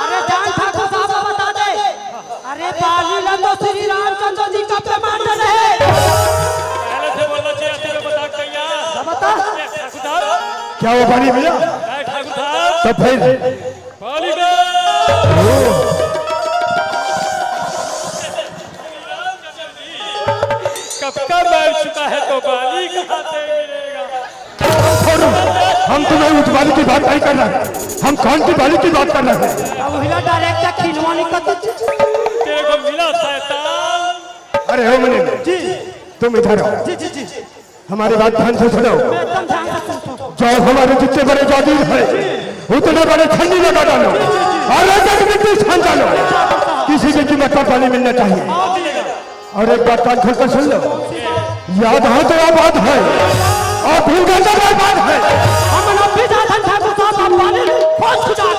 अरे जान ठाकुर साहब को बता दे। अरे बाली ला तो श्री रामचंद्र जी का प्रमाण है। पहले से बोलना चाहिए, तेरे मजाक नहीं यार। क्या बता? क्या वो बाली मिला? ए, ठाकुर साहब। तो फिर? बाली का। कब का मर चुका है तो बाली कहाँ से मिलेगा? छोड़ो, हम तुम्हें उस बाली की बात नहीं कर रहे, हम कौन की बाली की बात कर रहे हैं। अब हिला direct खिलवाने का तो तेरे को मिला शैतान। अरे हो मुनीम जी, तुम इधर आओ। जी जी जी। हमारी बात ध्यान से सुनो। मैं एकदम ध्यान से सुनता हूँ। जो हमारे जितने बड़े जागीर हैं, उतने बड़े छन्नी लगा डालो और एक एक मिट्टी छान डालो। किसी की कीमत पर बाली मिलना चाहिए। और एक बात कान खोल कर सुन लो, याद हो तो आबाद है और भूल गए तो बर्बाद है। हम लोग भी साधन ठाकुर साहब आप बाली खोज खुजा।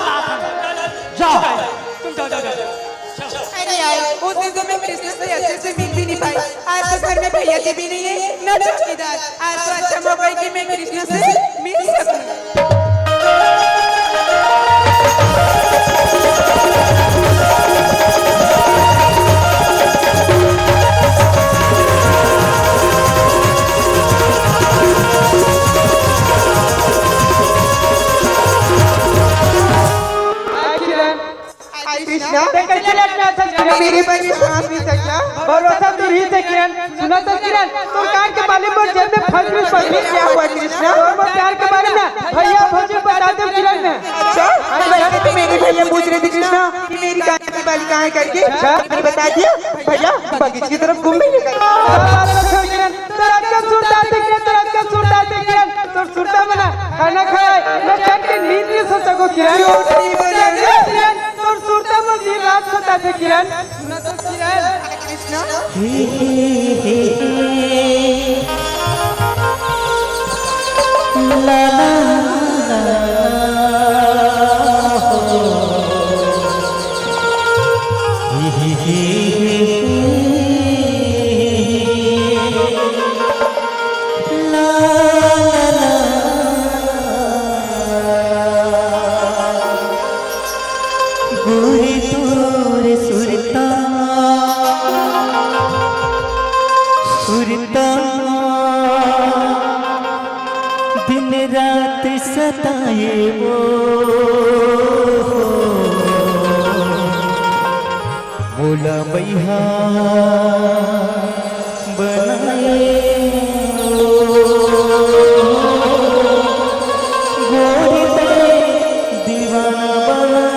जाओ। तुम जाओ, जाओ, जाओ। अरे यार, उस दिन तो मैं कृष्णा से अच्छे से मिल भी नहीं पाई। आज तो घर में भैया जी भी नहीं है, ना चौकीदार। आज तो अच्छा मौका है कि मैं कृष्णा से मिल सकूं। कृष्णा, ते कैसे लटका था कृष्णा? मेरे पर विश्वास नहीं था क्या? भरोसा तो रही थे किरण। सुना तो किरण, तोर कान के बाली मोर जेब में फंस गई, फंस गई। क्या हुआ कृष्णा? तोर मोर प्यार के बारे में भैया भौजी बता दे किरण ने। अच्छा, अरे वैसे तो मेरे भैया पूछ रहे थे कृष्णा कि मेरी कान की बाली कहाँ है करके। अच्छा। मैंने बता दिया, भैया बगीचे की तरफ घूम रही है करके। बात मत छोड़ किरण, तोर अक्कल सुरता थे किरण, तोर अक्कल सुरता थे किरण, तोर सुरता मना खाना खाए, मैं चैन के नींद नहीं सो सको किरण। झूठ नहीं बोल रहे। किरण, तोर सुरता मन दिन रात सताथे किरण। सुना तो किरण। कृष्णा। गोरी तोर सुरता, सुरता, दिन रात सताए वो, मोला बइहा बनाए वो, गोरी तैं दीवाना बनाए।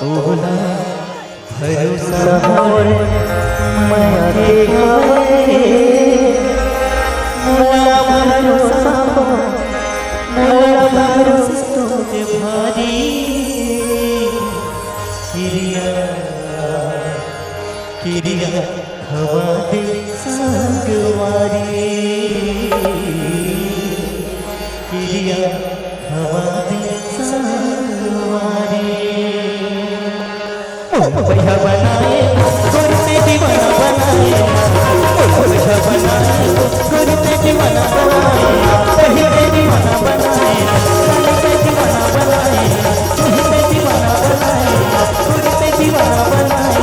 तोला भरोसा मोर मया के हवय, मोला भरोसा हो, मोला भरोसा तोरे भारी। किरिया, किरिया खवा दे संगवारी, किरिया खवा दे संगवारी। ओ भैया बनाए, गोरी ते दीवाना बनाए, ओ भैया बनाए, गोरी ते दीवाना बनाए, कहीं ते दीवाना बनाए, कहीं ते दीवाना बनाए, कहीं ते दीवाना बनाए, गोरी ते दीवाना बनाए,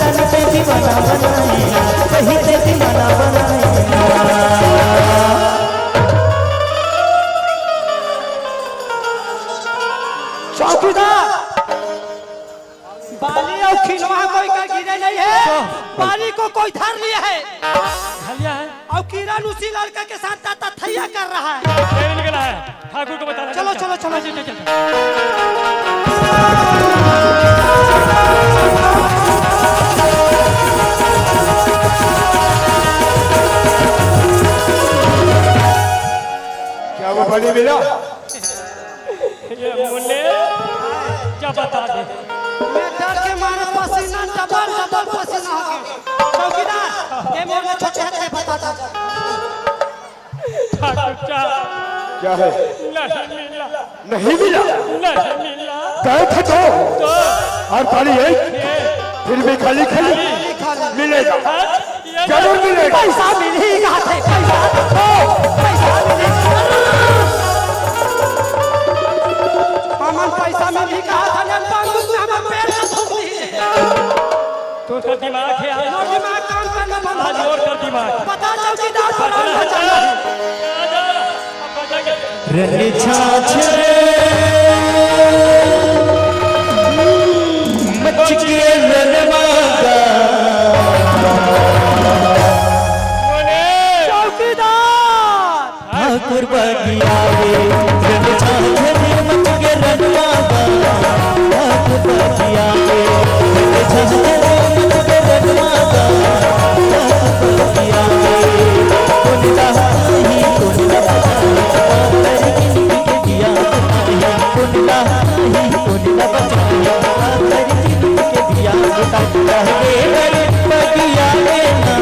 कहीं ते दीवाना बनाए, कहीं ते दीवाना बनाए। चौकीदार, बाली अउ खिलवा कोई का गिरे नहीं है, बाली को कोई धर लिया है। धर लिया है। और किरण उसी लड़के के साथ ताता थैया कर रहा है। ये निकला है, ठाकुर को बताना। चलो, चलो, चलो। चल, चल, चल, चल। क्या वो बड़ी मिला? ये मुन्ने, क्या बता दे? मैं डर के मारे पसीना, डबल, डबल पसीना हो गया। चौकीदार, ये मोर ले छोटे हाथ से बता दे। ठाकुर साहब। क्या है? नहीं मिला। नहीं मिला? नहीं मिला। गए थे तो? तो? और थाली है? ये? फिर भी खाली खाली? खाली खाली। मिलेगा। हाँ? जरूर मिलेगा। पैसा मिलही कहा थे, पैसा। ओ, पैसा मिलही। हमन पैसा मिलही कहा था, जब बांगुस में हमर पेट में थूक दी। तो उसका दिमाग है आज। वो दिमाग काम करना बंद हो आज गया। और कर दिमाग। बता चौकीदार, प्रणाम हो जाना। आजा, अब बचा के रन छाछ रे, मच के रनवा गा। चौकीदार! ठाकुर बगिया रे, रन छाछ रे, मच के रनवा गा। ठाकुर बगिया रे, रन छाछ रे, मच के रनवा गा। ठाकुर बगिया रे, कोन ला पाही, कोन ला बचाही, पाथर जिनगी के दिया बुताही, कोन ला पाही, कोन ला बचाही, पाथर जिनगी के दिया बुताही, रहबे बर बगिया रे ना।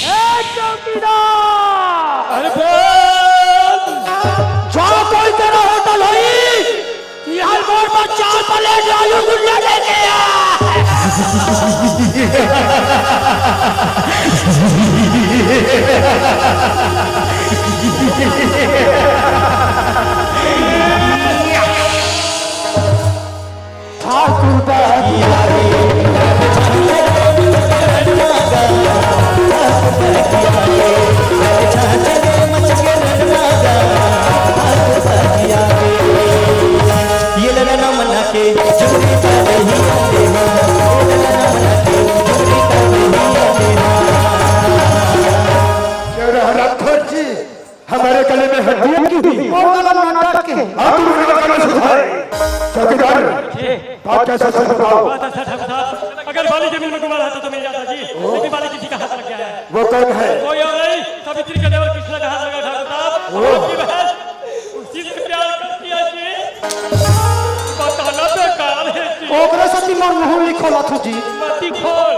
ए, चौकीदार! अरे बोल! जहाँ कोई तेरा होटल होई, कि हर बोर्ड पर चार प्लेट आलू गुंडा लेके आ। ठाकुर बगिया रे, ये ललना मना के चुरी कर रही है, ये ललना मना के चुरी कर रही है। ये रहा राठौर जी। हमारे गले में हड्डियां क्यों हुई? वो गला नाटक के। हाँ, तुम मेरा गला सुधारे। चौकीदार, बात कैसा सच बताओ? बात ऐसा ठाकुर साहब, अगर बाली जमीन में गुमा रहता तो मिल जाता जी, लेकिन बाली किसी का हाथ लग गया है। वो कौन है? कोई और नहीं, सावित्री का देवर कृष्णा का हाथ लगा ठाकुर साहब। ओह। उसकी बहन उसी से प्यार करती है जी। बताना बेकार है जी। ओकरे से मोर मुंह लिखोला थू जी। मती खोल।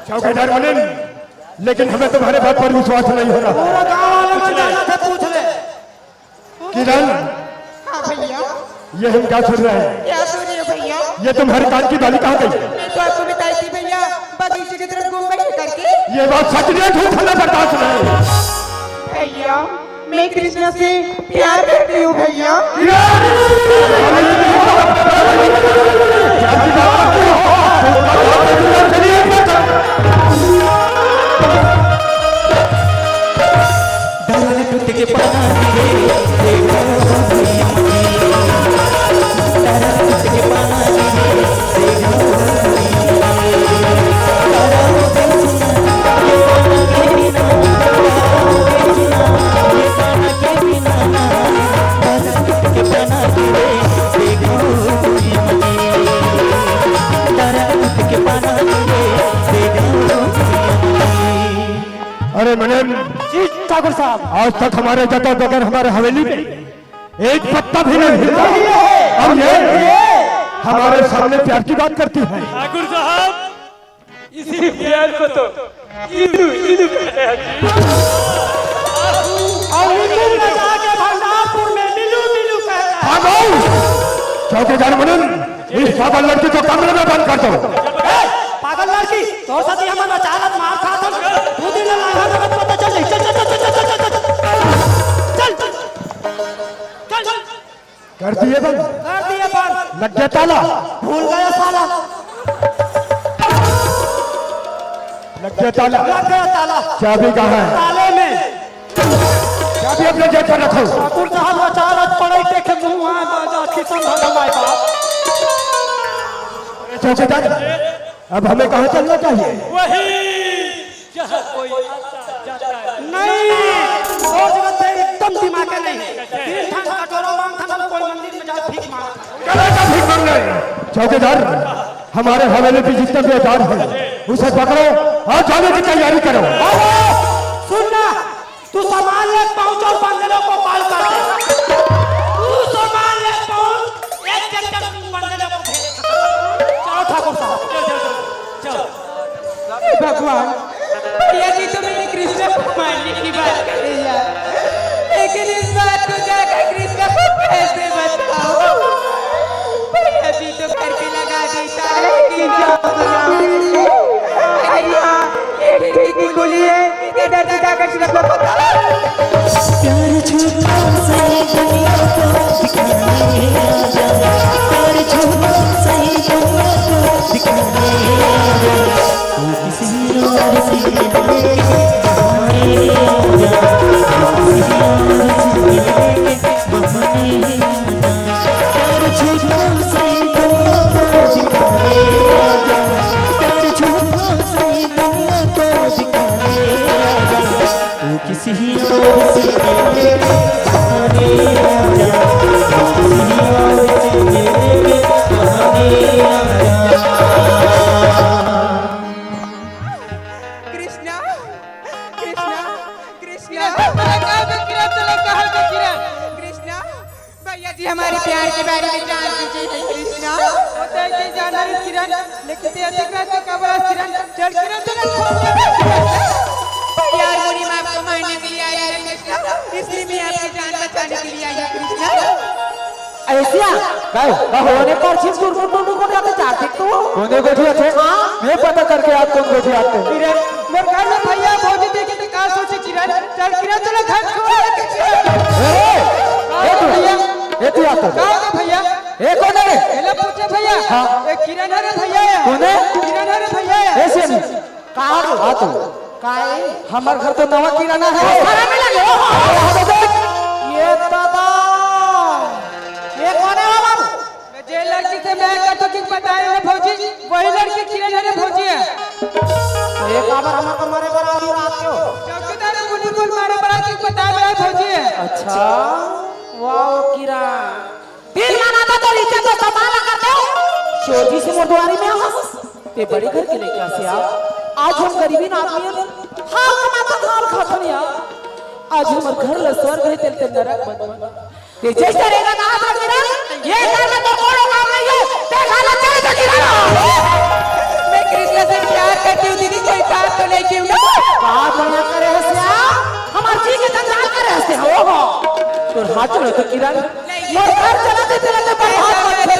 चौकीदार मुनीम, लेकिन हमें तुम्हारे बात पर विश्वास नहीं हो रहा। पूरा गांव वाले में जाना था, पूछ ले। किरण, हाँ भैया। ये हम क्या सुन रहे हैं? क्या सुन रहे हो भैया? ये तुम्हारी कान की बाली कहाँ गई? मैं तो आपको बताई थी भैया, बगीचे की तरफ घूम गई करके। ये बात सच नहीं, झूठ हमें बर्दाश्त नहीं। भैया, मैं कृष्णा से प्यार करती हूँ भैया। अरे मुनीम, जी ठाकुर साहब। आज तक हमारे जगह बगैर हमारे हवेली में एक पत्ता भी नहीं हिला। और ये हमारे सामने प्यार की बात करती है। ठाकुर साहब, इसी प्यार को तो इलू इलू कहते हैं जी। और मिलू में जाके भंडारपुर में मिलू मिलू कहता है। हाँ भाई, चौकीदार मुनीम, इस पागल लड़की को कमरे में बंद कर दो। ए, पागल लड़की, तोर साथी हमन अचानक मार खात हन। दू दिन ले लांघा लगत पता चल जाई। चल, चल, चल। चल, चल। चल, चल। कर दिए बंद। कर दिए बंद। लग गया ताला। भूल गया साला। लग गया ताला। लग गया ताला। चाबी कहाँ है? ताले में। चाबी अपने जेब पर रखो। ठाकुर साहब अचानक पड़े देखे मुंह आए बाजा खिसम भगम आए बाप। चौकीदार, अब हमें कहाँ चलना चाहिए? वही जहाँ कोई आता जाता है। नहीं, वो जगह पे एकदम दिमाग है नहीं। तीन ठान कटोरा मांग था ना, कोई मंदिर में जाके भीख मांग। चलो तो भीख मांग ले। चौकीदार, हमारे हवेली पे जितना भी औजार है, उसे पकड़ो और जाने की तैयारी करो। बाबू, सुन ना, तू सामान ले पहुंच और बंदरों को कॉल कर दे। तू सामान ले पहुंच, एक चक्कर तू बंदरों को भेज। चलो ठाकुर साहब। चल, चल, चल, चल। हे भगवान, भैया जी तो मेरे कृष्णा को मारने की बात कर रही है, लेकिन इस बात को जाकर कृष्णा को कैसे बताऊं? भैया जी तो घर पे लगा देता है कि जाओ बुलाओ। डर के जाकर सिर्फ लोग होता है। प्यार झूठा सही दुनिया को दिखाने आया, प्यार झूठा सही दुनिया को दिखाने आया, तू किसी और से मिलने के बहाने आया, तू किसी और से मिलने के बहाने आया। प्यार झूठा सही दुनिया को दिखाने आया, प्यार झूठा सही दुनिया को दिखाने आया। तू किसी और से मिलने के बहाने आया, तू किसी और से मिलने के बहाने आया। कृष्णा, कृष्णा, कृष्णा। किरण, तोला का हो गे किरण, तोला का हो गे किरण? कृष्णा, भैया जी हमारे प्यार के बारे में जान चुके हैं कृष्णा। वो तो ऐसे ही जाना है किरण, लेकिन तेरे से कैसे खबर है किरण? चल किरण, तोला छोड़ दे। भैया और मुनि मैं आपको मारने के लिए आया है कृष्णा, इसलिए मैं आपकी जान बचाने के लिए आई हूँ कृष्णा। ऐसिया? काय? का हो? कोने कर छिन टुरमुर टुरमुर कोन जाते जाते तू? कोने गोठियाथे? हाँ? मैं पता करके आत कोन गोठियाथे। किरण, मोर घर में भैया भौजी देखे तो का सोचे किरण? चल किरण, चलो घर छोड़ के किरण। ए, ए तू, भैया। ए तू आता। का हो भैया? ए कोन है? एला पूछे भैया। हाँ। ए किरण हरे भैया या। कोन है? किरण हरे भैया या। ऐसे नहीं। का हो? हाँ तू। काहे? हमर घर तो नवा किराना है। सारा में लगे हो। ये दादा, ये कोन है बाबू? जे लड़की से मैं कर तो किस बताए ना भौजी, वही लड़की किरण है रे भौजी है। तो ये काबर हमर को मारे बर आलू रात को? चौकीदार मुनि बोल मारे बर किस बताए ना भौजी है। अच्छा, वाह किरण। दिन माना था तो रीते तो सताना करते हो। चोरी से मोर दुआरी में आ। ते बड़े घर के लइका से आ। आज हम गरीबीन आदमी हन। हाँ, कमाथन, हाँ, खाथन यार। आज हमर घर ल स्वर्ग हे, तेल तेल नरक बन। ते जैसे रहेगा ना, आज मेरा ये घर में तो कोनो काम नहीं है। ते घर में चले जा किरण। मैं कृष्णा से प्यार करती हूँ दीदी, कोई काम तो नहीं की हूँ ना। का मना करे हस यार? हमार जी के जंजाल करे हस यार। ओहो। तोर हाथ जोड़े तो किरण। मोर घर चलाते चलाते बर्बाद मत कर।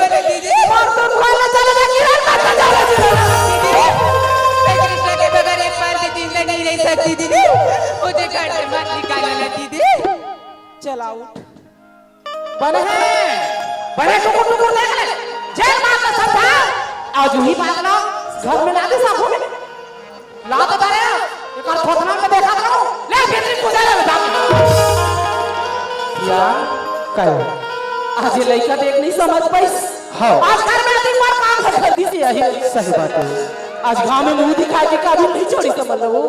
मोर तो घर ले चले जा किरण, मत जा रे किरण। दीदी, मैं कृष्णा के बगैर एक पल भी जिंदा नहीं रह सकती दीदी। मुझे घर से मत निकालो ना दीदी। चल उठ। बने हे, बने टुकुर टुकुर देख ले। जेन बात ला समझा, आज उही बात ला घर में ला दे साबुन। ला तो तारे, एकर थोथना के देखत रहो। ले भीतरी पूजा ले बेटा। या, कहो। आज ये लइका देख नहीं समझ पाइस। हाँ। आज घर में आती बार काम से कर दी थी यही। सही बात है। आज गांव में मुंह दिखा के कभी नहीं छोड़ी समझ लो।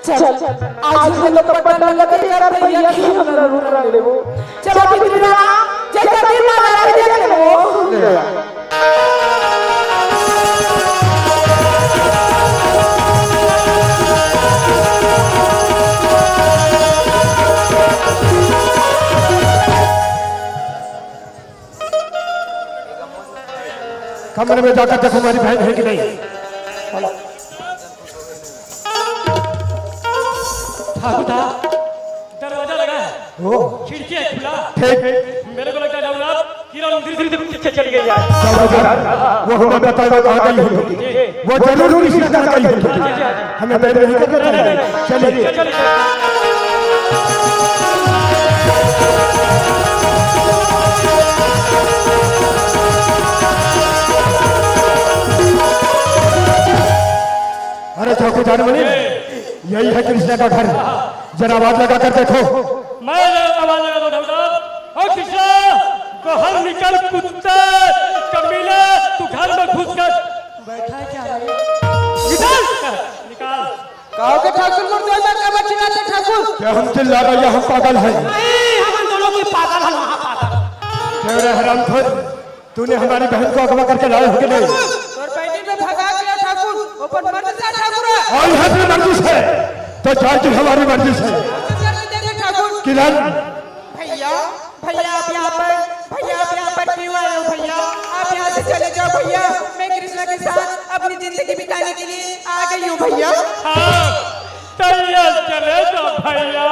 चल, आज हम लोग पटना लगे यार भैया की हम लोग रुक रहे वो। चलो भीतरी ना, जैसा दिन ना रहा देख ले वो। कमरे में जाकर देखो, हमारी बहन है कि नहीं। ठाकुर दा, दरवाजा लगा है, ओ। खिड़की है खुला। ठीक। मेरे को लगता है डॉक्टर साहब, किरण धीरे धीरे पीछे चली गई है। डॉक्टर साहब, वो हमें बताएगा कहाँ गई होगी। वो जरूर किसी जगह गई होगी। हमें देर नहीं करना चाहिए। चलिए। अरे चौकीदार मलिक, यही है कृष्णा का घर। जरा आवाज लगा कर देखो। मैं आवाज लगा दो डॉक्टर। ओ कृष्णा, बाहर निकल कुत्ते, कमीने, तू घर में घुस कर बैठा है क्या रे? निकल, निकाल। कहो के ठाकुर मुर्दे में कब चिल्लाते ठाकुर? क्या हम चिल्ला रहे हैं? हम पागल हैं। नहीं, हम दोनों कोई पागल है, वहाँ पागल। क्यों रे हरामखोर, तूने हमारी बहन को अगवा करके लाए हो कि नहीं? तोर बहन में भगा गया ठाकुर, वो पर मर्द से ठाकुर है। और यहाँ पे मर्द से, तो जाए तू हमारी मर्जी से। ठाकुर। किरण। भैया, भैया आप यहाँ पर, भैया आप यहाँ पर क्यों आए हो भैया? आप यहाँ से चले जाओ भैया, मैं कृष्णा के साथ अपनी जिंदगी बिताने के लिए आ गई हूँ भैया। हाँ, चलिए चले जाओ भैया,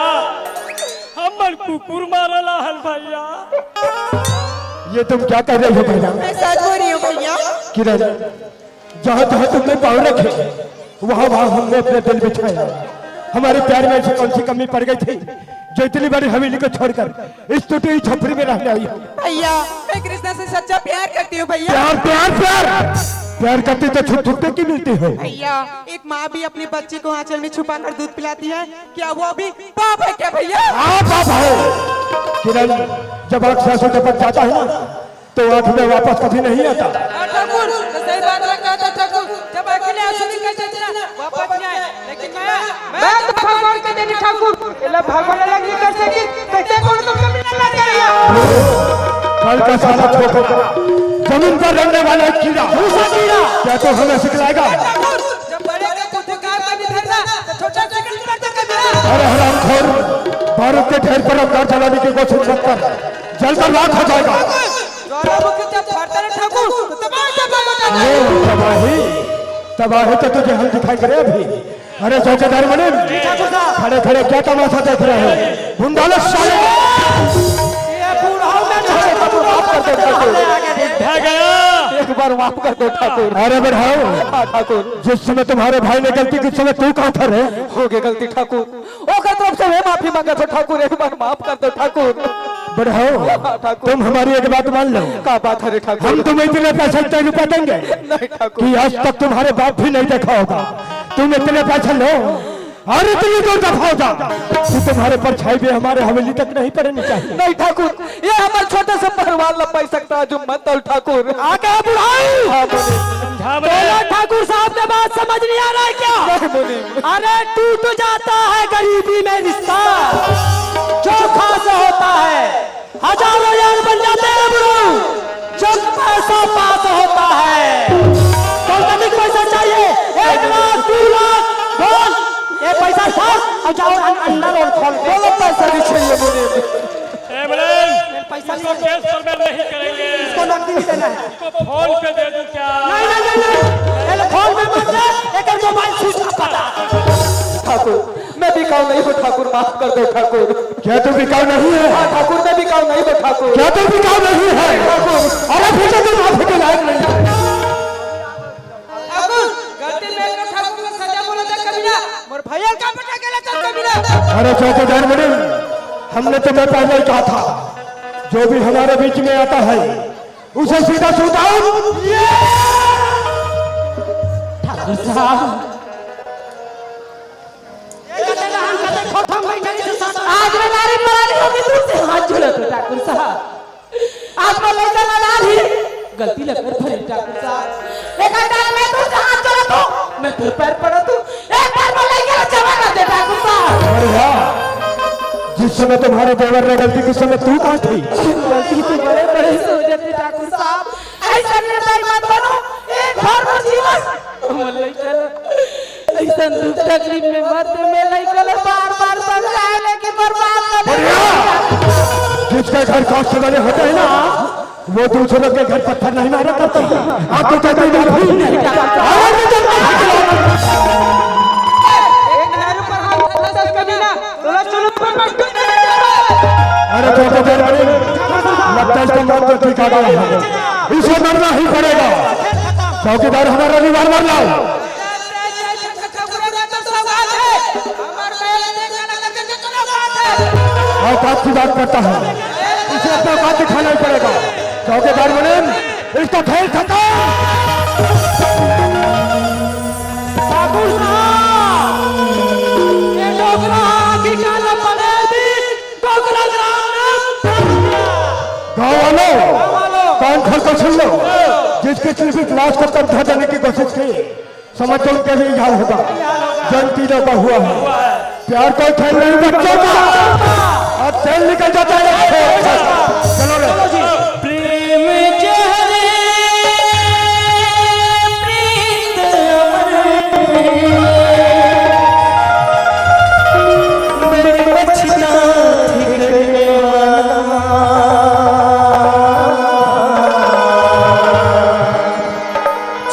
हमर कुकुर मारला हन भैया। ये तुम क्या कह रही हो भैया? मैं सच बोल रही हूँ भैया। किरण, जहाँ जहाँ तुमने पाँव रखे, वहाँ वहाँ हमने अपने दिल बिछाया। हमारे प्यार में ऐसी कौन सी कमी पड़ गई थी जो इतनी बड़ी हवेली को छोड़कर इस टूटी हुई झोपड़ी में रहने आई हो? भैया, मैं कृष्णा से सच्चा प्यार करती हूँ भैया। प्यार, प्यार, प्यार। प्यार करती तो छुप छुप के क्यों मिलती हो? भैया, एक माँ भी अपने बच्चे को आंचल में छुपा कर दूध पिलाती है, क्या वो भी पाप है क्या भैया? हाँ, पाप है। किरण, जब आँख से आंसू टपक जाता है ना, तो आंख में वापस कभी नहीं आता। हाँ ठाकुर, तो सही बात है, कहा था ठाकुर, जब आंखें आंसू निकल जाते ना, वापस नहीं आए। लेकिन मैं, मैं तो भगवान के देवी ठाकुर, एला भगवान अलग नहीं कर सकी, कैसे कौन तुमको मिलना कर लिया? कल का सारा छोकरा, जमीन पर रहने वाला एक कीड़ा, दूसरा कीड़ा, क्या तो हमें सिखलाएगा? ठाकुर, जब बड़े के पुरस्कार का नहीं धरना, तो छोटा से कर देते कभी। अरे हरामखोर, बारूद के ढेर पर अंगार जलाने की कोशिश मत कर, जलकर राख हो जाएगा। ज्वालामुखी जब फाड़ता ना ठाकुर, तो तबाही, तबाही मचा देता। ये तबाही, तबाही तो तुझे हम दिखाई करे अभी। अरे चौकीदार मुनीम, खड़े खड़े क्या तमाशा देख रहे हो? भुंडालो साले। ये बूढ़ा मैं ठाकुर, माफ कर दो ठाकुर। एक बार माफ कर दो ठाकुर। अरे बढ़ाओ। हाँ ठाकुर। जिस समय तुम्हारे भाई ने गलती की, उस समय तू कहाँ था रे? हो गई गलती ठाकुर। ओकर तरफ से मैं माफी मांगत हो ठाकुर, एक बार माफ कर दो ठाकुर। बढ़ाओ, हाँ, ठाकुर। तुम हमारी एक बात मान लो। का बात है रे ठाकुर? हम तुम्हें इतने पैसे, इतने रुपए देंगे नहीं ठाकुर। कि आज तक तुम्हारे बाप भी नहीं देखा होगा। तुम इतने पैसे लो और इतनी दूर दफा हो जाओ कि तुम्हारे परछाई भी हमारे हवेली तक नहीं पड़नी चाहिए। नहीं ठाकुर, ये हमारे छोटे से परिवार ला पाई सकता है, जो मत दो ठाकुर। आ गया बुढ़ाऊ। हाँ, बोलिए। समझा बोले। बोलो, ठाकुर साहब के बात समझ नहीं आ रहा है क्या? नहीं, बोलिए। अरे, टूट जाता है गरीबी में रिश्ता, जो खास होता है, हजारों यार बन जाते हैं बुढ़ाऊ, जब पैसा पास होता है। कल तक पैसा चाहिए, एक लाख, दो लाख, बोल, ये पैसा उठा और जाओ अं-, अंदर और खोल। बोलो, पैसा नहीं चाहिए मुझे। ए, बोले, पैसा इसको नहीं। कैश पेमेंट नहीं करेंगे। इसको नकदी भी देना है। इसको फोन पे दे दूं क्या? नहीं, नहीं, नहीं, नहीं। ये फोन पे मत दे, एक मोबाइल स्विच ऑफ कर दे। ठाकुर, मैं बिकाऊ नहीं हूँ ठाकुर, माफ कर दो ठाकुर। क्या तू बिकाऊ नहीं है? हाँ ठाकुर, मैं बिकाऊ नहीं हूँ ठाकुर। क्या तू बिकाऊ नहीं है? ठाकुर। अरे फिर तो तू माफी के लायक नहीं है। ठाकुर, गलती मैं कर ठाकुर को सजा बोला था कभी ना, मोर भैया का पटा के लेता कभी ना। अरे चौकीदार मुनीम, हमने तुम्हें पहले ही कहा था, जो भी हमारे बीच में आता है, उसे सीधा सूट आउट। ठाकुर साहब, आज मैं नारी परानी होके तुमसे हाथ जोड़त हूँ ठाकुर साहब। आज मैं लइका नादान ही गलती लगत भरी ठाकुर साहब। एक बार मैं तुमसे हाथ जोड़त हूँ, मैं तोर पैर पड़त हूँ। एक बार मैं लइका ला जमा कर दे ठाकुर साहब। अरे वाह, जिस समय तुम्हारे देवर ने गलती की, उस समय तू कहाँ थी? गलती तो बड़े बड़े से हो जाती ठाकुर साहब। ऐसा निर्दयी मत बनो, एक बार मोर जीवन। मोर लइका ला ऐसा दुख तकलीफ में मत दे, मैं लइका ला बार बार समझाए, लेकिन मोर बात तो नहीं बढ़िया। सुनता। जिसके घर कांच से बने होते हैं ना, वो दूसरों के घर पत्थर नहीं मारा करते। आप तो कहते हैं, "नहीं।" एक नारू पर हाथ रखा था, कभी ना। अरे चौकीदार मुनीम, लगता है इसका मौत का ठिकाना है, इसे मरना ही पड़ेगा। चौकीदार, हमारा रविवार मर लाओ। औकात की बात करता है, इसे अपना औकात दिखाना ही पड़ेगा। चौकीदार मुनीम, इसका खेल खत्म। ठाकुर साहब, ये डोकरा की काला पड़े भी डोकरा ग्राम में। गाँव वालों, गाँव वालों। कान खोल कर सुन लो। जिस किसी भी लाश को कब्जा देने की कोशिश की, समझ लो उनके लिए हाल होगा। जन तीनों का हुआ है। प्यार कोई खेल नहीं बच्चों का। अब खेल निकल जाता है। चलो रे। प्रेम जहर प्रीत अमर, बड़ी मछता ठिकने वाला।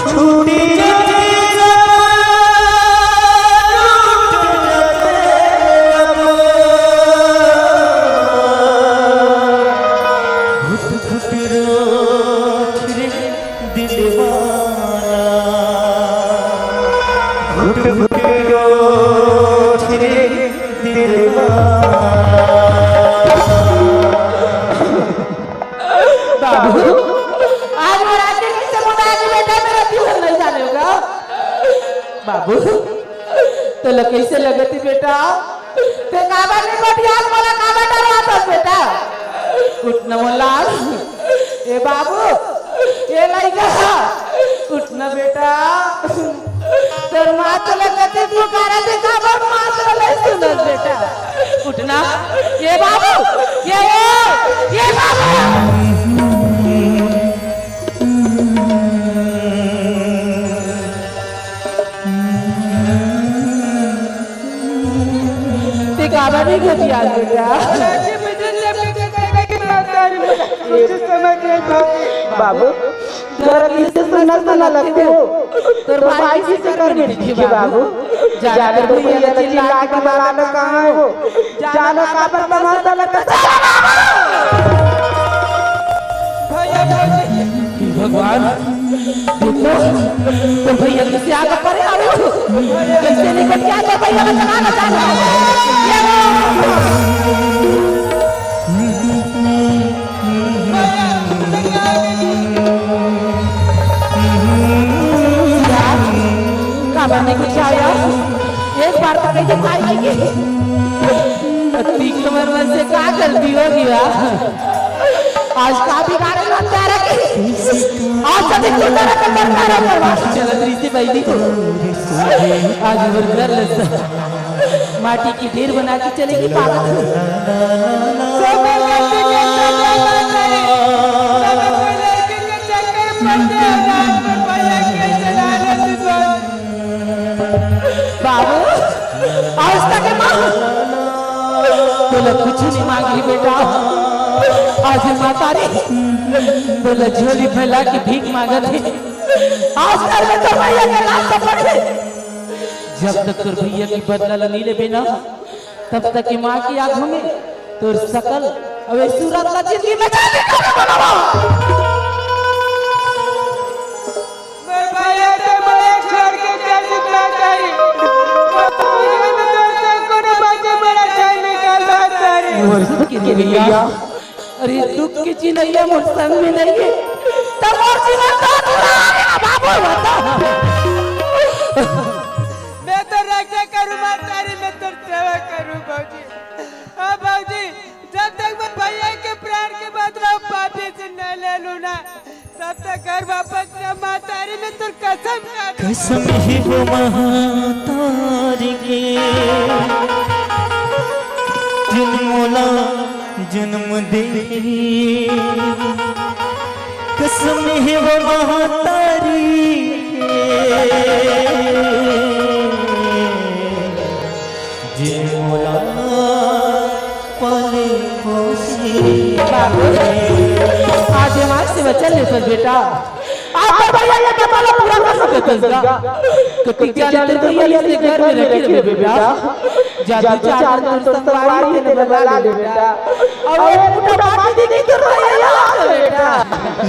छूटी जते जब, टूट जते जब, घुट कइसे लगत हे बेटा? तें काबर नइ गोठियास, मोला काबर डराथस बेटा? उठ न मोर लाल। ए बाबू, ए लइका, उठ न बेटा। तोर माँ तोला कते पुकारत हे, काबर माँ तोला नइ सुनस बेटा? उठ न। ए बाबू, ए ओ, ए बाबू। तें काबर नइ गोठियास बेटा? बाबू, तोला कइसे सुन्ना सुन्ना लगथे वो? तोर भाई जी के घर में दिखे बाबू। जाने तो भैया ला चिल्ला के बलाना कहाँ हे वो? जानो काबर तमाशा लगथे। भगवान, देखो, तोर भैया कइसे आगे परे आवे हो। कइसे निकल के आगे भैया का चला ना जाना। ये लो। यार, काबर नइ गोठियाया? एक बार तो कही तो भाई जी की। अति कमर में से का गलती हो गया? आज का बिगाड़े ना प्यारा की। आज तो देखो तेरा कमर प्यारा करवा। चलत रही थी भाई जी को। आज उबर कर ले सब। माटी की ढेर बना के चलेगी पागल। सब गलती के सजा ना करे। सब कोई लड़की के चक्कर में पड़ गया, रात में भैया के चला रहे थे। बाबू, आज तक माँ तोला कुछ नहीं मांगी बेटा। आज माता रे तोला झोली फैला के भीख मांगत हे। आज घर में तो भैया के लाश पड़ गए। जब तक तोर भैया के बदला ला नइ लेबे ना, तब तक ये माँ की आंखों में तोर सकल अउ ये सूरत ला जिंदगी में जाने का नहीं बनावा। मोर भैया तो मोला छोड़ के चल चुका तारी। कोनो बात बड़ा टाइम निकाल तारी। मोर के भैया, अरे दुख के चिन्हैया मोर संग में नइ हे, त मोर जीवन तो अधूरा हो गया बाबू, बता। मैं तो रक्षा करूँ माता रे, मैं तो सेवा करूँ बाबूजी। हाँ बाबूजी, जब तक मैं भैया के प्राण के बदला पापी से न ले लूँ ना, तब तक घर वापस न माता रे, मैं तो कसम खा कसम हे वो महतारी के, जिन मोला जन्म दे। कसम हे वो महतारी के, जिन मोला पाले पोसे। बाबू, आज हमारे से वचन ले बेटा। आप भैया ये तो माला पूरा कर सकत हस का? कति जाने तो भैया ये घर में रखे रहे बेटा। जादू चार तो संगवारी तेरे बना ले बेटा। अब एक फुटा माटी देखी तो भैया बेटा।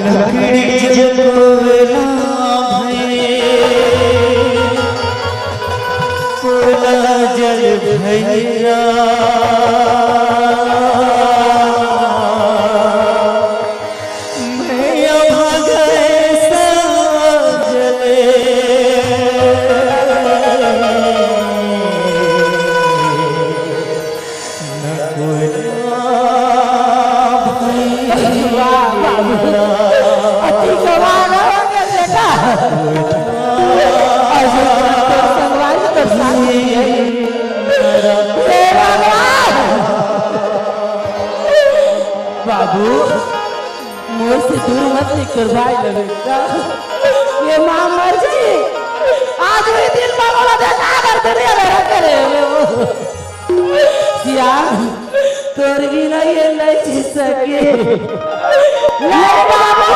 लकड़ी जल कोयला भई, कोयला जल भैया। वाह, वाह, वाह। अति गवाह रहो गे बेटा। अजय तोर संगवारी तोर साथ हे। हे भगवान। बाबू, मोर से दूर मत निकर भाई लगे का। ये माँ मर गई। आज भी दिन बाबा देखा कर दुनिया में रख रहे हो। सियान, तोर बिना ये नहीं जी सके। नहीं बाबू।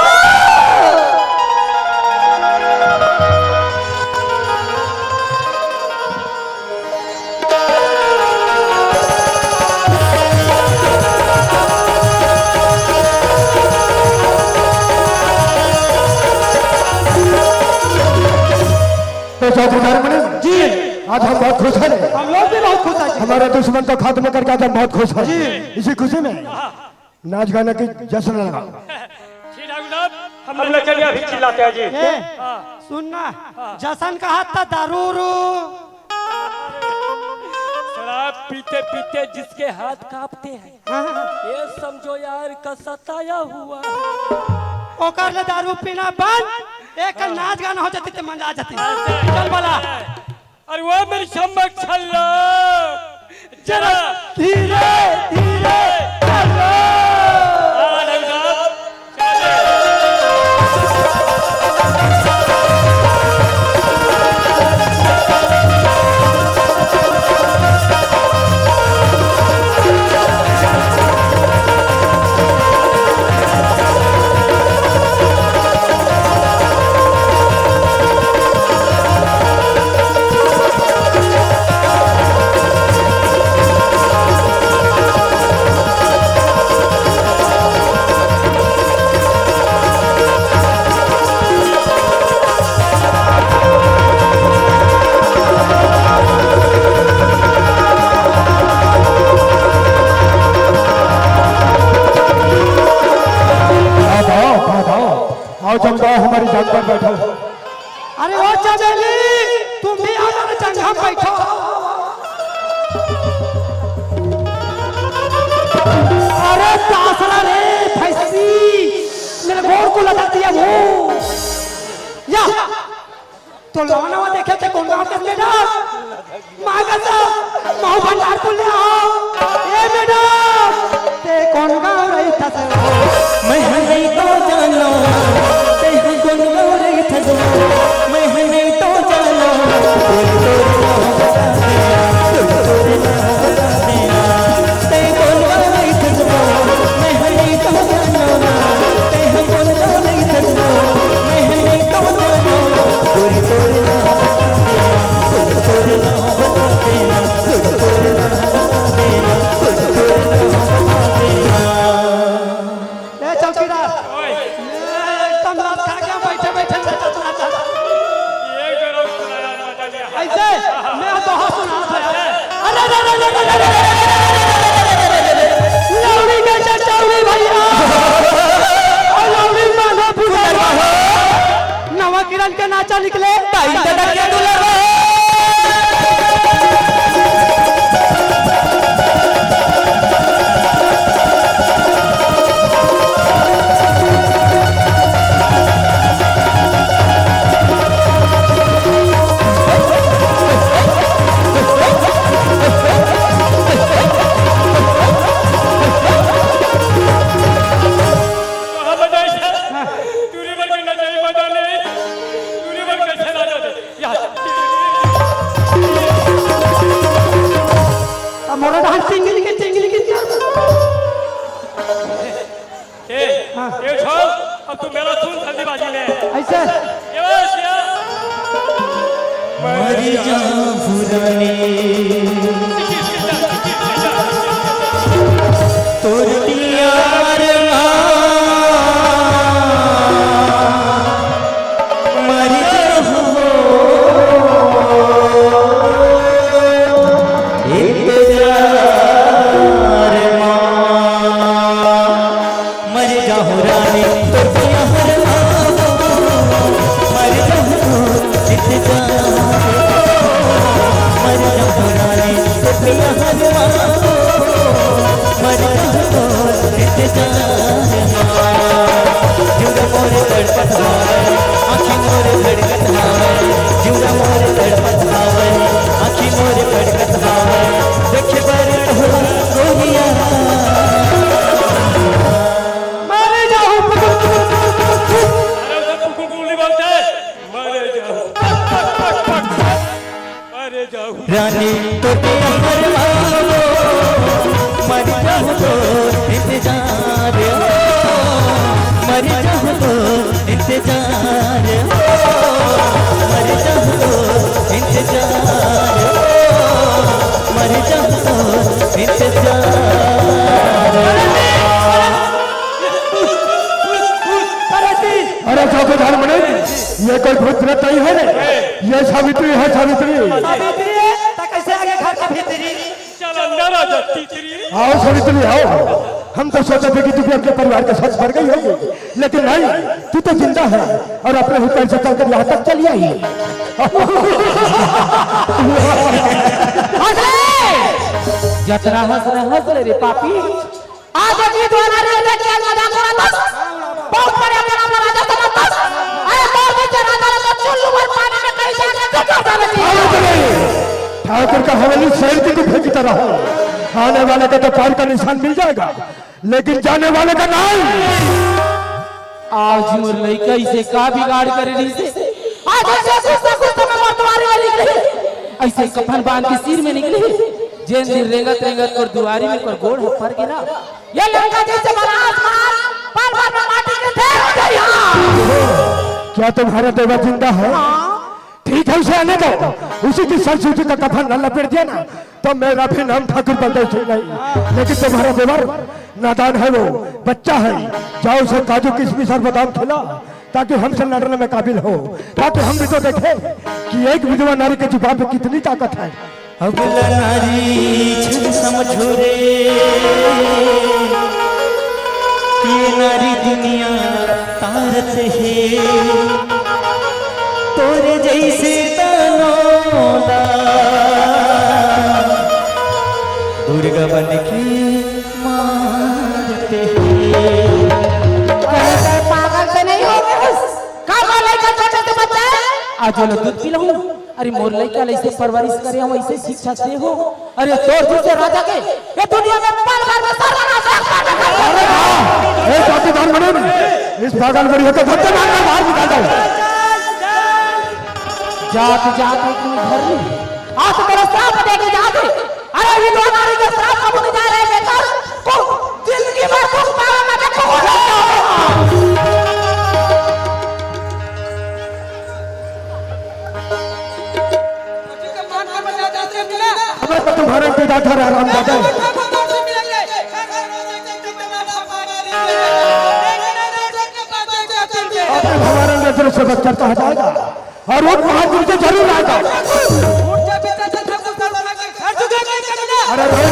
तो चौकीदार मनीष जी, आज हम बहुत खुश हैं। हम लोग भी बहुत खुश हैं जी। हमारे दुश्मन को खत्म करके आज हम बहुत खुश हैं। जी। इसी खुशी में नाच गाने की जश्न लगा। जी ठाकुर साहब, हम नचनिया भी चिल्लाते हैं जी। ए, हाँ। सुन ना, हाँ। जश्न कहा था दारू रू। पीते पीते जिसके हाथ कांपते हैं, हाँ। ये समझो यार का सताया हुआ है। ओकर ले दारू पीना बंद, एक नाच गाना हो जाती त मजा आ जाती। चल बोला। अरे वो मेरी सम्मक छल्लो, जरा धीरे धीरे चलो। हाँ, ढंग साहब। आओ, आओ, आओ, आओ। आओ, जमदार, हमारी जान पर बैठो। अरे ओ चमेली, तुम भी आओ ना, जंघम बैठो। अरे सासरा रे, भैंसी, मेरे गोड़ को लगा दिया वो। या, तो नवा नवा देखे थे कौन गाँव के मैडम? मांगा था, महू भंडार को ले आओ। ए मैडम, ते कौन गाँव रही था से? मैं हर नहीं तो जानो, ते हर कौन गाँव रही था से? मैं हर नहीं तो जानो, तोरे तोरे ना बता देना, तोरे तोरे ना बता देना। ते कौन गाँव रही था से? मैं हर नहीं तो जानो, ते हर कौन गाँव रही था से? मैं हर नहीं तो जानो, तोरे तोरे ना बता देना। ए, चौकीदार। ओए। ए, एकदम लात खा गया, बैठे, बैठे, नाचत, नाचत। ये गरम सुनाया, मजा लिया। ऐसे, मैं तो हाँ सुना था। अरे, अरे, अरे, लौड़ी के चचौड़ी भैया। और लौड़ी मानो पुजारी। नवा किरण के नाचा निकले। ताई दादा के दुलार। कहाँ बजाई है? दूरी पर के नचाई मजा ले। दूरी पर कैसे ना जाते? या। अब मोरा डांस टिंगली के टिंगली के क्या? ए, हाँ। ए, छोड़, अब तू मेरा सुन जल्दीबाजी में। ऐसे? ये बस, ये। मर जा पुरानी। तोर प्यार मा मर जाहूं इंतजार मा। मर जाहूं रानी तोर प्यार मा, मर जाहूं इंतजार मा। मर जाहूं रानी तोर प्यार मा, मर जाहूं इंतजार मा। जुड़ा मोर तड़पत हावय, आँखी मोर धड़कत हावय। जुड़ा मोर तड़पत हावय, आँखी मोर धड़कत हावय। देखे बर तोर गोरिया। मर जाहूं। अरे, उधर कुकुर कुकुर नहीं बोलते। मर जाहूं। मर जाहूं। रानी तोर प्यार मा मर जाहूं तोर इंतजार मा। मर जाहूं तोर इंतजार मा। मर जाहूं तोर इंतजार मा। मर जाहूं तोर इंतजार मा। अरे साधु धर्म नहीं, ये कोई भूत प्रेत नहीं है रे, ये सावित्री है, सावित्री। सावित्री है, तो कैसे आगे घर के भीतरी? चल अंदर आ जा, तीतरी। आओ सावित्री, आओ। हम तो सोचे थे कि तू भी अपने परिवार के साथ मर गई होगी, लेकिन नहीं, तू तो जिंदा है और अपने ही पैर से चलकर यहाँ तक चली आई। हंस ले। जतना हंस रहे, हंस ले रे पापी। आज एक विधवा नारी के क्या मजाक उड़ाता? बहुत बड़े अपना अपना राजा समझता। अरे, बहुत नीचे राजा ने तो चुल्लू भर पानी में कहीं जाके डूब जाता नहीं। ठाकुर का हवेली शेर की गुफा की तरह है। आने वाले का तो पैर का निशान मिल जाएगा, लेकिन जाने वाले का नहीं। आज मोर लइका इसे का बिगाड़ करे रहिसे? आज ऐसे गुस्सा गुस्सा में मोर दुआरी में निकली, ऐसे कफन बांध के सिर में निकली। जेन दिन रेंगत रेंगत कर दुआरी में कर गोड़ ह पर गिरा, ये लंका जैसे बड़ा आसमान पल भर में माटी के ढेर हो जाई। हाँ। क्या तुम्हारा देवर जिंदा है? हाँ। ठीक है, उसे आने दो। उसी की सरस्वती का कफन न लपेट दिया ना, तो मेरा भी नाम ठाकुर बलदेव सिंह नहीं, लेकिन तुम्हारा देवर नादान है, वो बच्चा है। जाओ, उसे काजू किशमिश और बादाम खिला, ताकि हमसे लड़ने में काबिल हो, ताकि हम भी तो देखें कि एक विधवा नारी के जुबान पे कितनी ताकत है। अबला नारी छन समझो रे, ये नारी दुनिया तारत हे। तोरे जैसे दानों ला दुर्गा बन के मारत हे। कहीं पागल तो नहीं हो गए? का बोले का छोटे से बच्चा? आज वाला दूध पी लूं। अरे मोर लइका ल अइसे परवरिश करे हंव, अइसे शिक्षा दे हंव। अरे तोर जइसे राजा के ये दुनिया में पल भर में सर्वनाश, एक बार में खत्म। अरे वाह! ए चौकीदार मदन, इस पागल बुढ़िया को धक्के मारकर बाहर निकाल दो। जात जात में कोई घर नहीं। आज तो तेरा श्राप दे के जाते। अरे विधवा नारी के श्राप कबूल नहीं जा रहे बेटा। तू जिंदगी भर दुख पावे, मैं देखो। अबे तो तुम्हारा इंतजार था रे हरामजादे। अबे हमारा नजर से बचकर कहा जाएगा और वो महावीर से जरूर आएगा। अरे भाई,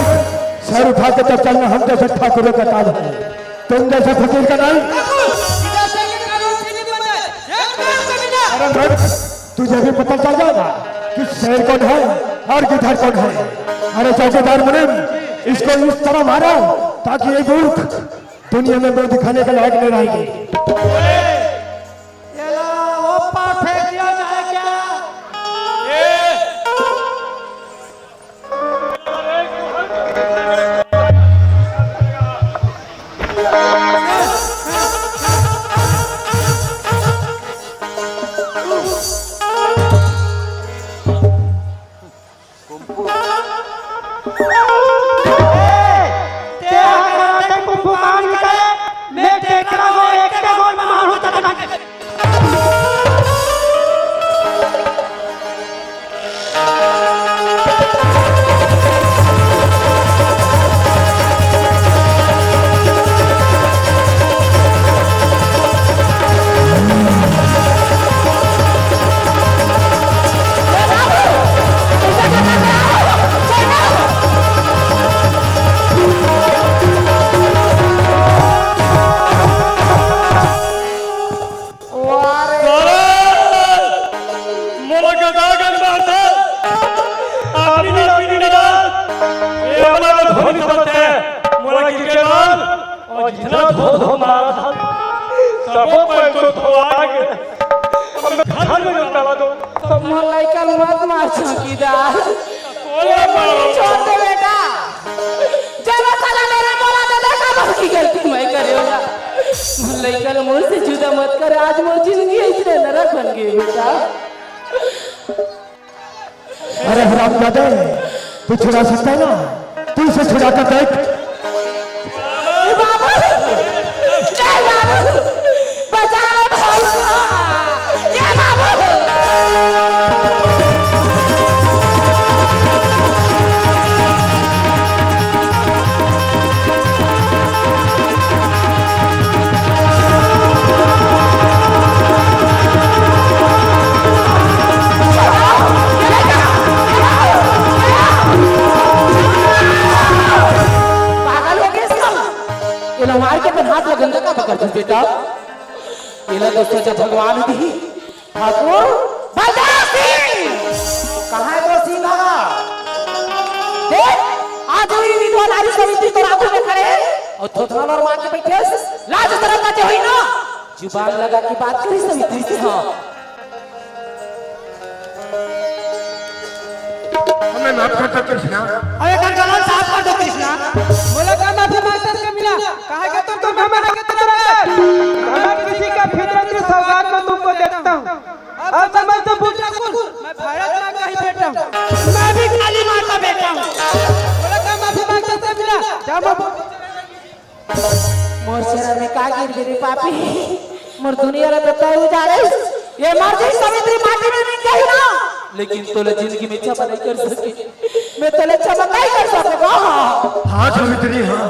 सर उठा के तो चलना हम जैसे ठाकुरों का काम है, तुम जैसे फकीर का नहीं। अरे भाई, तुझे भी पता चल जाएगा कि शेर कौन है और गिद्ध कौन है। अरे चौकीदार मुनीम, इसको इस तरह मारो ताकि ये मूर्ख दुनिया में मुंह दिखाने के लायक नहीं रहेगी। ये ला, वो पार फेंक दिया जाए क्या? ते अगर आते कुंफू काम निकले, मैं टेकरा को एक के गोल में मारूं तक ना। अरे, मोला गदा गन मारता, अपनी ना पीनी ना डाल, ये अपना तो धोनी समझते हैं, मोला गिर के डाल, और जितना धो धो मारा था, सबो पैसों धो आगे, अब मैं घर में डाला दो। मोर लइका ल मत मार चौकीदार। ओए मारो। छोड़ दे बेटा। जब साला मेरा मोला दे दे, का बस की गलती मैं करे होला। मोर लइका ल मोर से जुदा मत कर, आज मोर जिंदगी अइसने नरक बन गे बेटा। अरे हरामजादे, तू छुड़ा सकता है ना? तू इसे छुड़ा कर देख। ए बाबू! ए बाबू! बचाओ बाबू! ए बाबू! पागल हो गए सब। ये लो मार के अपन हाथ ला गंदा का पकड़ दे बेटा। ये लो दोस्तों, जब भगवान दी ठाकुर बलदेव सिंह, कहाँ है वो सिंह बाबा? देख, आज कोई विधवा नारी सावित्री तोर आगू में खड़े हे अउ थोथना लरमाके बइठे हस। लाज शरम बाचे होही ना, जुबान लगा के बात करी सावित्री से। हाँ, हमें माफ कर दो कृष्णा। अरे गलत साफ कर दो कृष्णा। बोला का माफी मांगता है कमीना? कहा के तुम तुम हमारे के तरफ है। मैं किसी का फितरत की सौगात में तुमको देता हूँ। अब समझ तो पूछा कुछ। मैं भारत माँ का ही बेटा हूँ। मैं भी काली माँ का बेटा हूँ। बोला का माफी मांगता है कमीना? जा माफी मोर चरण में का गिर गिरी पापी, मोर दुनिया ला तो तय उजाड़े। ये मर जाई सावित्री माटी में मिल जाई ना, लेकिन तोला जिंदगी में क्षमा नहीं कर सके। मैं तोला क्षमा नहीं कर सकूंगा। हाँ सावित्री हाँ,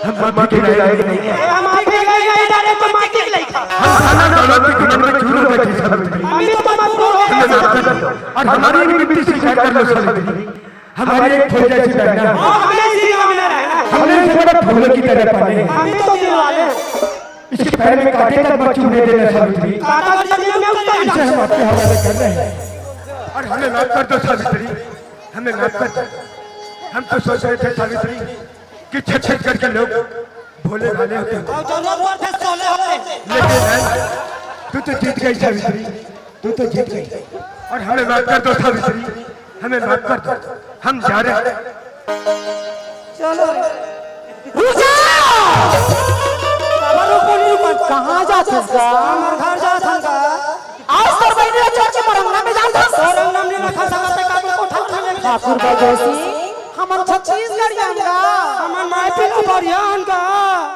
हम माफी के लायक नहीं है। हम आपके लिए नहीं डाले तो माटी के लिए खा। हम खाना दौलत के घमंड में चूर हो गए थे सावित्री। हम भी तो मजबूर हो गए। और हमारी भी मिट्टी से कर लो सावित्री। हमारी एक फूल जैसी बहना है। हमने इसी गाँव में रहना है। हमने इसे बड़ा फूलों की तरह पाले है। हम भी तो दिल वाले हैं। इसके पैर में कांटे तक मत चुभने देना सावित्री। काका की जमीन में उतर इसे हम आपके हवाले कर रहे हैं। और हमें माफ कर दो सावित्री, हमें माफ कर दो। हम तो सोच रहे थे सावित्री कि छत्तीसगढ़ के लोग भोले भाले होते हैं, और जरूरत पड़ते सोले होते हैं। लेकिन नहीं, तू तो जीत गई सावित्री, तू तो जीत गई। और हमें माफ कर दो सावित्री, हमें माफ कर दो, हम जा रहे हैं। चलो रे। रुक जा। बाबा रुको नहीं रुको। कहाँ जाथस गा? हमार घर जात हम का। आज तोर बहिनी ला छोड़ के मोर अंगना में जाथस। तोर अंगना में रखा सकत है का कोठा उठा ले। ठाकुर बलदेव सिंह, हमन छत्तीसगढ़िया हन गा। हमार माय पीला बढ़िया हन का।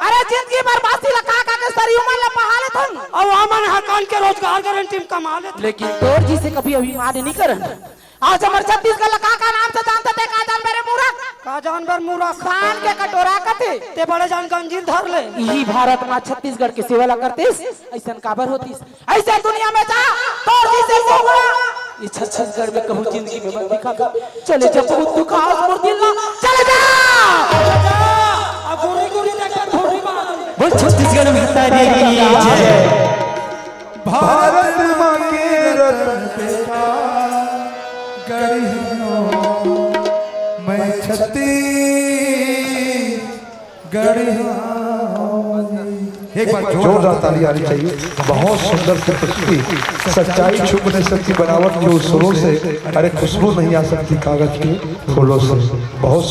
अरे जिंदगी भर बासी ला खा खा के सरी उमर ला पहा लेथन। अब हमन हकान के रोजगार गारंटी में कमा लेते। लेकिन तोर जिसे कभी अभिमान नहीं करन। आज हमर छत्तीसगढ़ ला का का नाम से जानते ते का जानबे रे मूरख? का जानबर मूरख। शान के कटोरा कथे। ते बड़े जान गंजीर धर ले। इही भारत मा छत्तीसगढ़ के सेवा ला करतिस, अइसन काबर होतिस? अइसे दुनिया में जा, तोर जिसे मोहरा। ये छत्तीसगढ़ में कहूँ जिंदगी में मत दिखा दे। चले जा, बहुत दुख आज मोर दिल ला। चले जा। अब गोरी गोरी देखकर भोरी मार। बोल छत्तीसगढ़ महतारी की जय। भारत माँ के रत्न बेटा गढ़िया, मैं छत्तीसगढ़िया। एक बार जोरदार ताली आनी चाहिए। बहुत सुंदर सी प्रस्तुति, सच्चाई छुप नहीं सकती बनावट के उस सुरों से, अरे खुशबू नहीं आ सकती कागज के फूलों से। बहुत